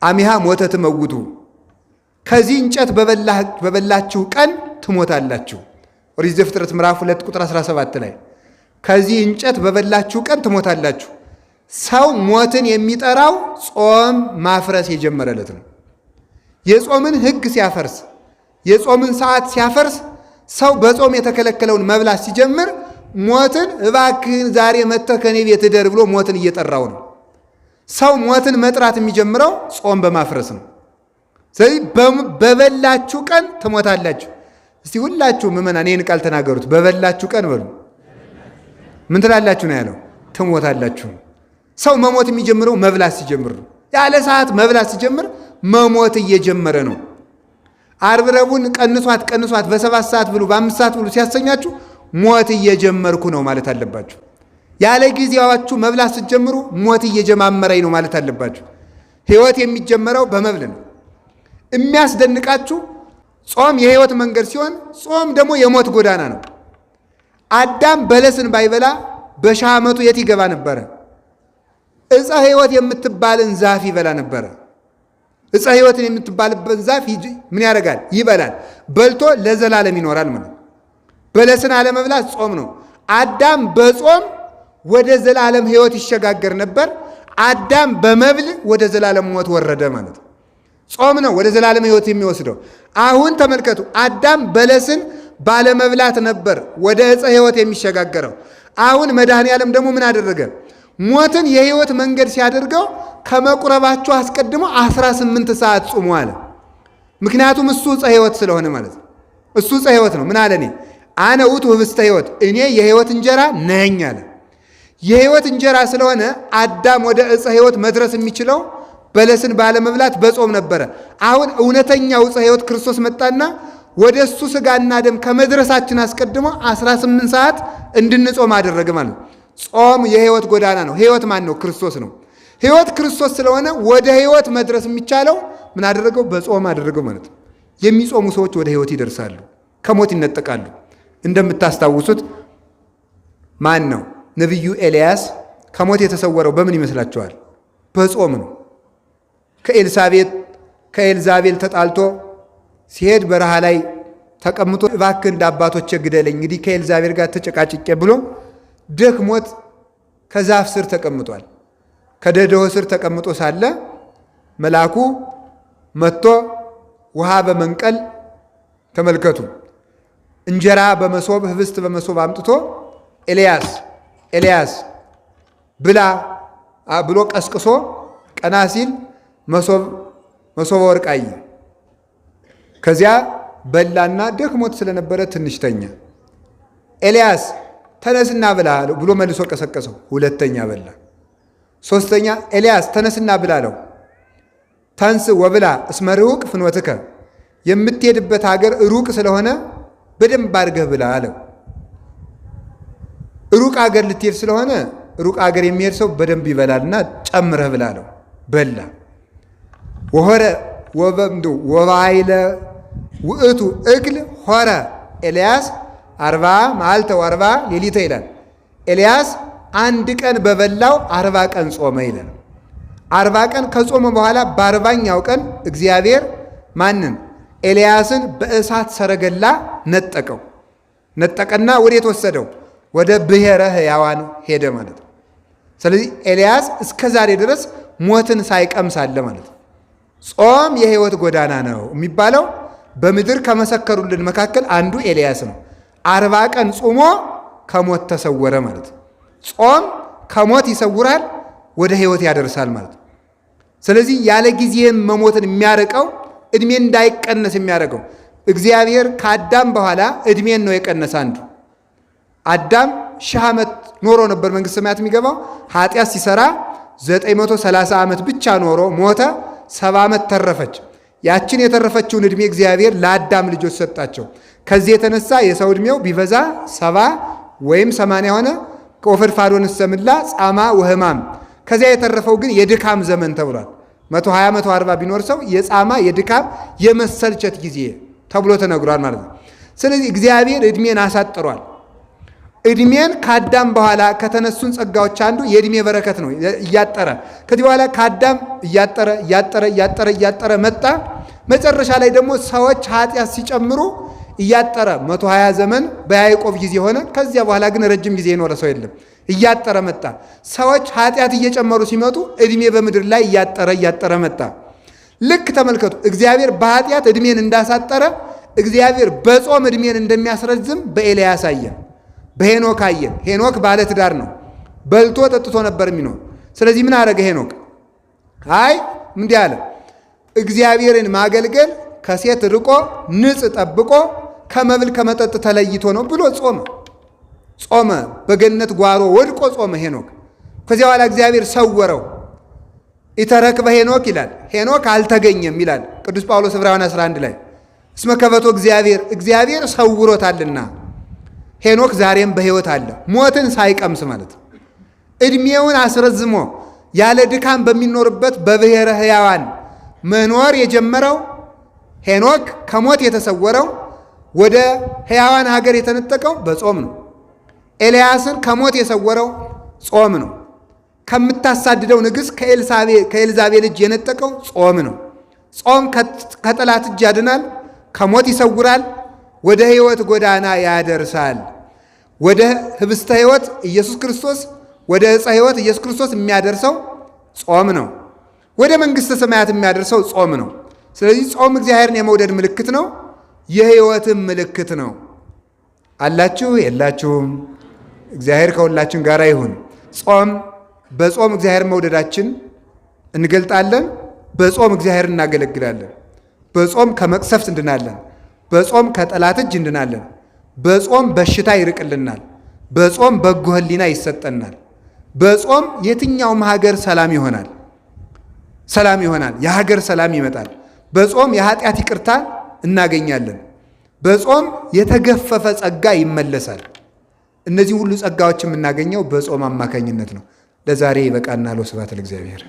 አሚሃ ሞተ ትመውቱ፣ ከዚህ እንጨት በበላችሁ ቀን ትሞታላችሁ። ኦሪት ዘፍጥረት ምዕራፍ 2 ቁጥር 17 ላይ ከዚህ እንጨት በበላችሁ ቀን ትሞታላችሁ። ሰው ሞትን የሚጠራው ጾም ማፍረስ የጀመረለት ነው። የጾምን ሕግ ሲያፈርስ፣ የጾምን ሰዓት ሲያፈርስ፣ ሰው በጾም የተከለከለውን መብላት ሲጀምር ሞትን እባክህን ዛሬ መጥተህ ከኔ ቤት እደር ብሎ ሞትን እየጠራው ነው። ሰው ሞትን መጥራት የሚጀምረው ጾም በማፍረስ ነው። ስለዚህ በበላችሁ ቀን ትሞታላችሁ። እስቲ ሁላችሁ ምዕመናን ይህን ቃል ተናገሩት። በበላችሁ ቀን በሉ። ምን ትላላችሁ ነው ያለው? ትሞታላችሁ። ሰው መሞት የሚጀምረው መብላት ሲጀምር ነው። ያለ ሰዓት መብላት ሲጀምር መሞት እየጀመረ ነው። አርብ ረቡዕን ቀንሷት ቀንሷት፣ በ7 ሰዓት ብሉ፣ በ5 ሰዓት ብሉ ሲያሰኛችሁ ሞት እየጀመርኩ ነው ማለት አለባችሁ። ያለ ጊዜያችሁ መብላት ስትጀምሩ ሞት እየጀማመረኝ ነው ማለት አለባችሁ። ሕይወት የሚጀመረው በመብል ነው። የሚያስደንቃችሁ ጾም የሕይወት መንገድ ሲሆን ጾም ደግሞ የሞት ጎዳና ነው። አዳም በለስን ባይበላ በ1000 ዓመቱ የት ይገባ ነበረ? ዕፀ ሕይወት የምትባልን ዛፍ ይበላ ነበረ። ዕፀ ሕይወትን የምትባልበት ዛፍ ምን ያደርጋል? ይበላል። በልቶ ለዘላለም ይኖራል ማለት ነው። በለስን አለመብላት ጾም ነው። አዳም በጾም ወደ ዘላለም ሕይወት ይሸጋገር ነበር። አዳም በመብል ወደ ዘላለም ሞት ወረደ ማለት ነው። ጾም ነው ወደ ዘላለም ሕይወት የሚወስደው። አሁን ተመልከቱ፣ አዳም በለስን ባለመብላት ነበር ወደ ዕፀ ሕይወት የሚሸጋገረው። አሁን መድኃኔ ዓለም ደግሞ ምን አደረገ? ሞትን የሕይወት መንገድ ሲያደርገው ከመቁረባችሁ አስቀድሞ 18 ሰዓት ጹሙ አለ። ምክንያቱም እሱ ዕፀ ሕይወት ስለሆነ ማለት ነው። እሱ ዕፀ ሕይወት ነው። ምን አለ? እኔ አነ ውእቱ ኅብስተ ሕይወት፣ እኔ የሕይወት እንጀራ ነኝ አለ። የሕይወት እንጀራ ስለሆነ አዳም ወደ ዕፀ ሕይወት መድረስ የሚችለው በለስን ባለመብላት በጾም ነበረ። አሁን እውነተኛው ዕፀ ሕይወት ክርስቶስ መጣና ወደ እሱ ስጋና ደም ከመድረሳችን አስቀድሞ 18 ሰዓት እንድንጾም አደረገ ማለት ነው። ጾም የሕይወት ጎዳና ነው። ሕይወት ማን ነው? ክርስቶስ ነው። ሕይወት ክርስቶስ ስለሆነ ወደ ሕይወት መድረስ የሚቻለው ምን አደረገው? በጾም አደረገው ማለት ነው። የሚጾሙ ሰዎች ወደ ሕይወት ይደርሳሉ፣ ከሞት ይነጠቃሉ። እንደምታስታውሱት ማን ነው ነቢዩ ኤልያስ ከሞት የተሰወረው በምን ይመስላችኋል? በጾም ነው። ከኤልዛቤል ተጣልቶ ሲሄድ በረሃ ላይ ተቀምጦ እባክህ እንደ አባቶቼ ግደለኝ፣ እንግዲህ ከኤልዛቤል ጋር ተጨቃጭቄ ብሎ ደክሞት ከዛፍ ስር ተቀምጧል። ከደደሆ ስር ተቀምጦ ሳለ መልአኩ መጥቶ ውሃ በመንቀል ተመልከቱ፣ እንጀራ በመሶብ ህብስት በመሶብ አምጥቶ ኤልያስ ኤልያስ ብላ ብሎ ቀስቅሶ ቀና ሲል መሶበ ወርቅ አየ። ከዚያ በላና ደክሞት ስለነበረ ትንሽ ተኛ። ኤልያስ ተነስና ብላ ብሎ መልሶ ቀሰቀሰው። ሁለተኛ በላ። ሶስተኛ ኤልያስ ተነስና ብላ አለው። ተንስ ወብላ እስመ ርሑቅ ፍኖትከ፣ የምትሄድበት ሀገር ሩቅ ስለሆነ በደንብ አድርገህ ብላ አለው። ሩቅ አገር ልትሄድ ስለሆነ ሩቅ አገር የሚሄድ ሰው በደንብ ይበላልና ጨምረህ ብላ አለው። በላ። ወሆረ ወበምዱ ወባይለ ውእቱ እክል ሆረ ኤልያስ 40 መዓልተ ወአርባ ሌሊተ ይላል። ኤልያስ አንድ ቀን በበላው 40 ቀን ጾመ ይላል። 40 ቀን ከጾመ በኋላ በ40ኛው ቀን እግዚአብሔር ማንን? ኤልያስን በእሳት ሰረገላ ነጠቀው። ነጠቀና ወዴት ወሰደው? ወደ ብሔረ ሕያዋን ሄደ ማለት ነው። ስለዚህ ኤልያስ እስከ ዛሬ ድረስ ሞትን ሳይቀምስ አለ ማለት ነው። ጾም የሕይወት ጎዳና ነው የሚባለው በምድር ከመሰከሩልን መካከል አንዱ ኤልያስ ነው። 40 ቀን ጾሞ ከሞት ተሰወረ ማለት ነው። ጾም ከሞት ይሰውራል፣ ወደ ሕይወት ያደርሳል ማለት ነው። ስለዚህ ያለ ጊዜም መሞትን የሚያርቀው እድሜ እንዳይቀነስ የሚያደርገው እግዚአብሔር ከአዳም በኋላ እድሜን ነው የቀነሰ። አንዱ አዳም 1000 ዓመት ኖሮ ነበር መንግሥተ ሰማያት የሚገባው። ኃጢአት ሲሰራ 930 ዓመት ብቻ ኖሮ ሞተ። 70 ዓመት ተረፈች። ያችን የተረፈችውን እድሜ እግዚአብሔር ለአዳም ልጆች ሰጣቸው። ከዚህ የተነሳ የሰው እድሜው ቢበዛ 70 ወይም 80 ሆነ። ከወፈድፋዶን ሰምላ ጻማ ወህማም። ከዚያ የተረፈው ግን የድካም ዘመን ተብሏል። 120 140 ቢኖር ሰው የጻማ የድካም የመሰልቸት ጊዜ ተብሎ ተነግሯል ማለት ነው። ስለዚህ እግዚአብሔር እድሜን አሳጥሯል። እድሜን ከአዳም በኋላ ከተነሱን ጸጋዎች አንዱ የእድሜ በረከት ነው። እያጠረ ከዚህ በኋላ ከአዳም እያጠረ እያጠረ እያጠረ እያጠረ መጣ። መጨረሻ ላይ ደግሞ ሰዎች ኃጢአት ሲጨምሩ እያጠረ 120 ዘመን በያዕቆብ ጊዜ ሆነ። ከዚያ በኋላ ግን ረጅም ጊዜ የኖረ ሰው የለም። እያጠረ መጣ። ሰዎች ኃጢአት እየጨመሩ ሲመጡ እድሜ በምድር ላይ እያጠረ እያጠረ መጣ። ልክ ተመልከቱ፣ እግዚአብሔር በኃጢአት እድሜን እንዳሳጠረ እግዚአብሔር በጾም እድሜን እንደሚያስረዝም በኤልያስ አየን፣ በሄኖክ አየን። ሄኖክ ባለ ትዳር ነው። በልቶ ጠጥቶ ነበር የሚኖር። ስለዚህ ምን አደረገ ሄኖክ? አይ እንዲህ አለ፣ እግዚአብሔርን ማገልገል ከሴት ርቆ ንጽሕ ጠብቆ ከመብል ከመጠጥ ተለይቶ ነው ብሎ ጾመ። ጾመ። በገነት ጓሮ ወድቆ ጾመ ሄኖክ። ከዚያ በኋላ እግዚአብሔር ሰወረው። ኢተረክበ ሄኖክ ይላል። ሄኖክ አልተገኘም ይላል ቅዱስ ጳውሎስ ዕብራውያን 11 ላይ እስመ ከበቶ እግዚአብሔር፣ እግዚአብሔር ሰውሮታልና። ሄኖክ ዛሬም በሕይወት አለ፣ ሞትን ሳይቀምስ ማለት ነው። እድሜውን አስረዝሞ ያለ ድካም በሚኖርበት በብሔረ ሕያዋን መኖር የጀመረው ሄኖክ ከሞት የተሰወረው ወደ ሕያዋን ሀገር የተነጠቀው በጾም ነው። ኤልያስን ከሞት የሰወረው ጾም ነው። ከምታሳድደው ንግሥት ከኤልዛቤል እጅ የነጠቀው ጾም ነው። ጾም ከጠላት እጅ ያድናል፣ ከሞት ይሰውራል፣ ወደ ሕይወት ጎዳና ያደርሳል። ወደ ህብስተ ሕይወት ኢየሱስ ክርስቶስ፣ ወደ ዕፀ ሕይወት ኢየሱስ ክርስቶስ የሚያደርሰው ጾም ነው። ወደ መንግሥተ ሰማያት የሚያደርሰው ጾም ነው። ስለዚህ ጾም እግዚአብሔርን የመውደድ ምልክት ነው፣ የሕይወትም ምልክት ነው። አላችሁ የላችሁም? እግዚአብሔር ከሁላችን ጋር ይሁን። ጾም በጾም እግዚአብሔር መውደዳችን እንገልጣለን። በጾም እግዚአብሔር እናገለግላለን። በጾም ከመቅሰፍት እንድናለን። በጾም ከጠላት እጅ እንድናለን። በጾም በሽታ ይርቅልናል። በጾም በጎ ሕሊና ይሰጠናል። በጾም የትኛውም ሀገር ሰላም ይሆናል፣ ሰላም ይሆናል። የሀገር ሰላም ይመጣል። በጾም የኃጢአት ይቅርታን እናገኛለን። በጾም የተገፈፈ ጸጋ ይመለሳል። እነዚህ ሁሉ ጸጋዎች የምናገኘው በጾም አማካኝነት ነው። ለዛሬ ይበቃናል። ወስብሐት ለእግዚአብሔር።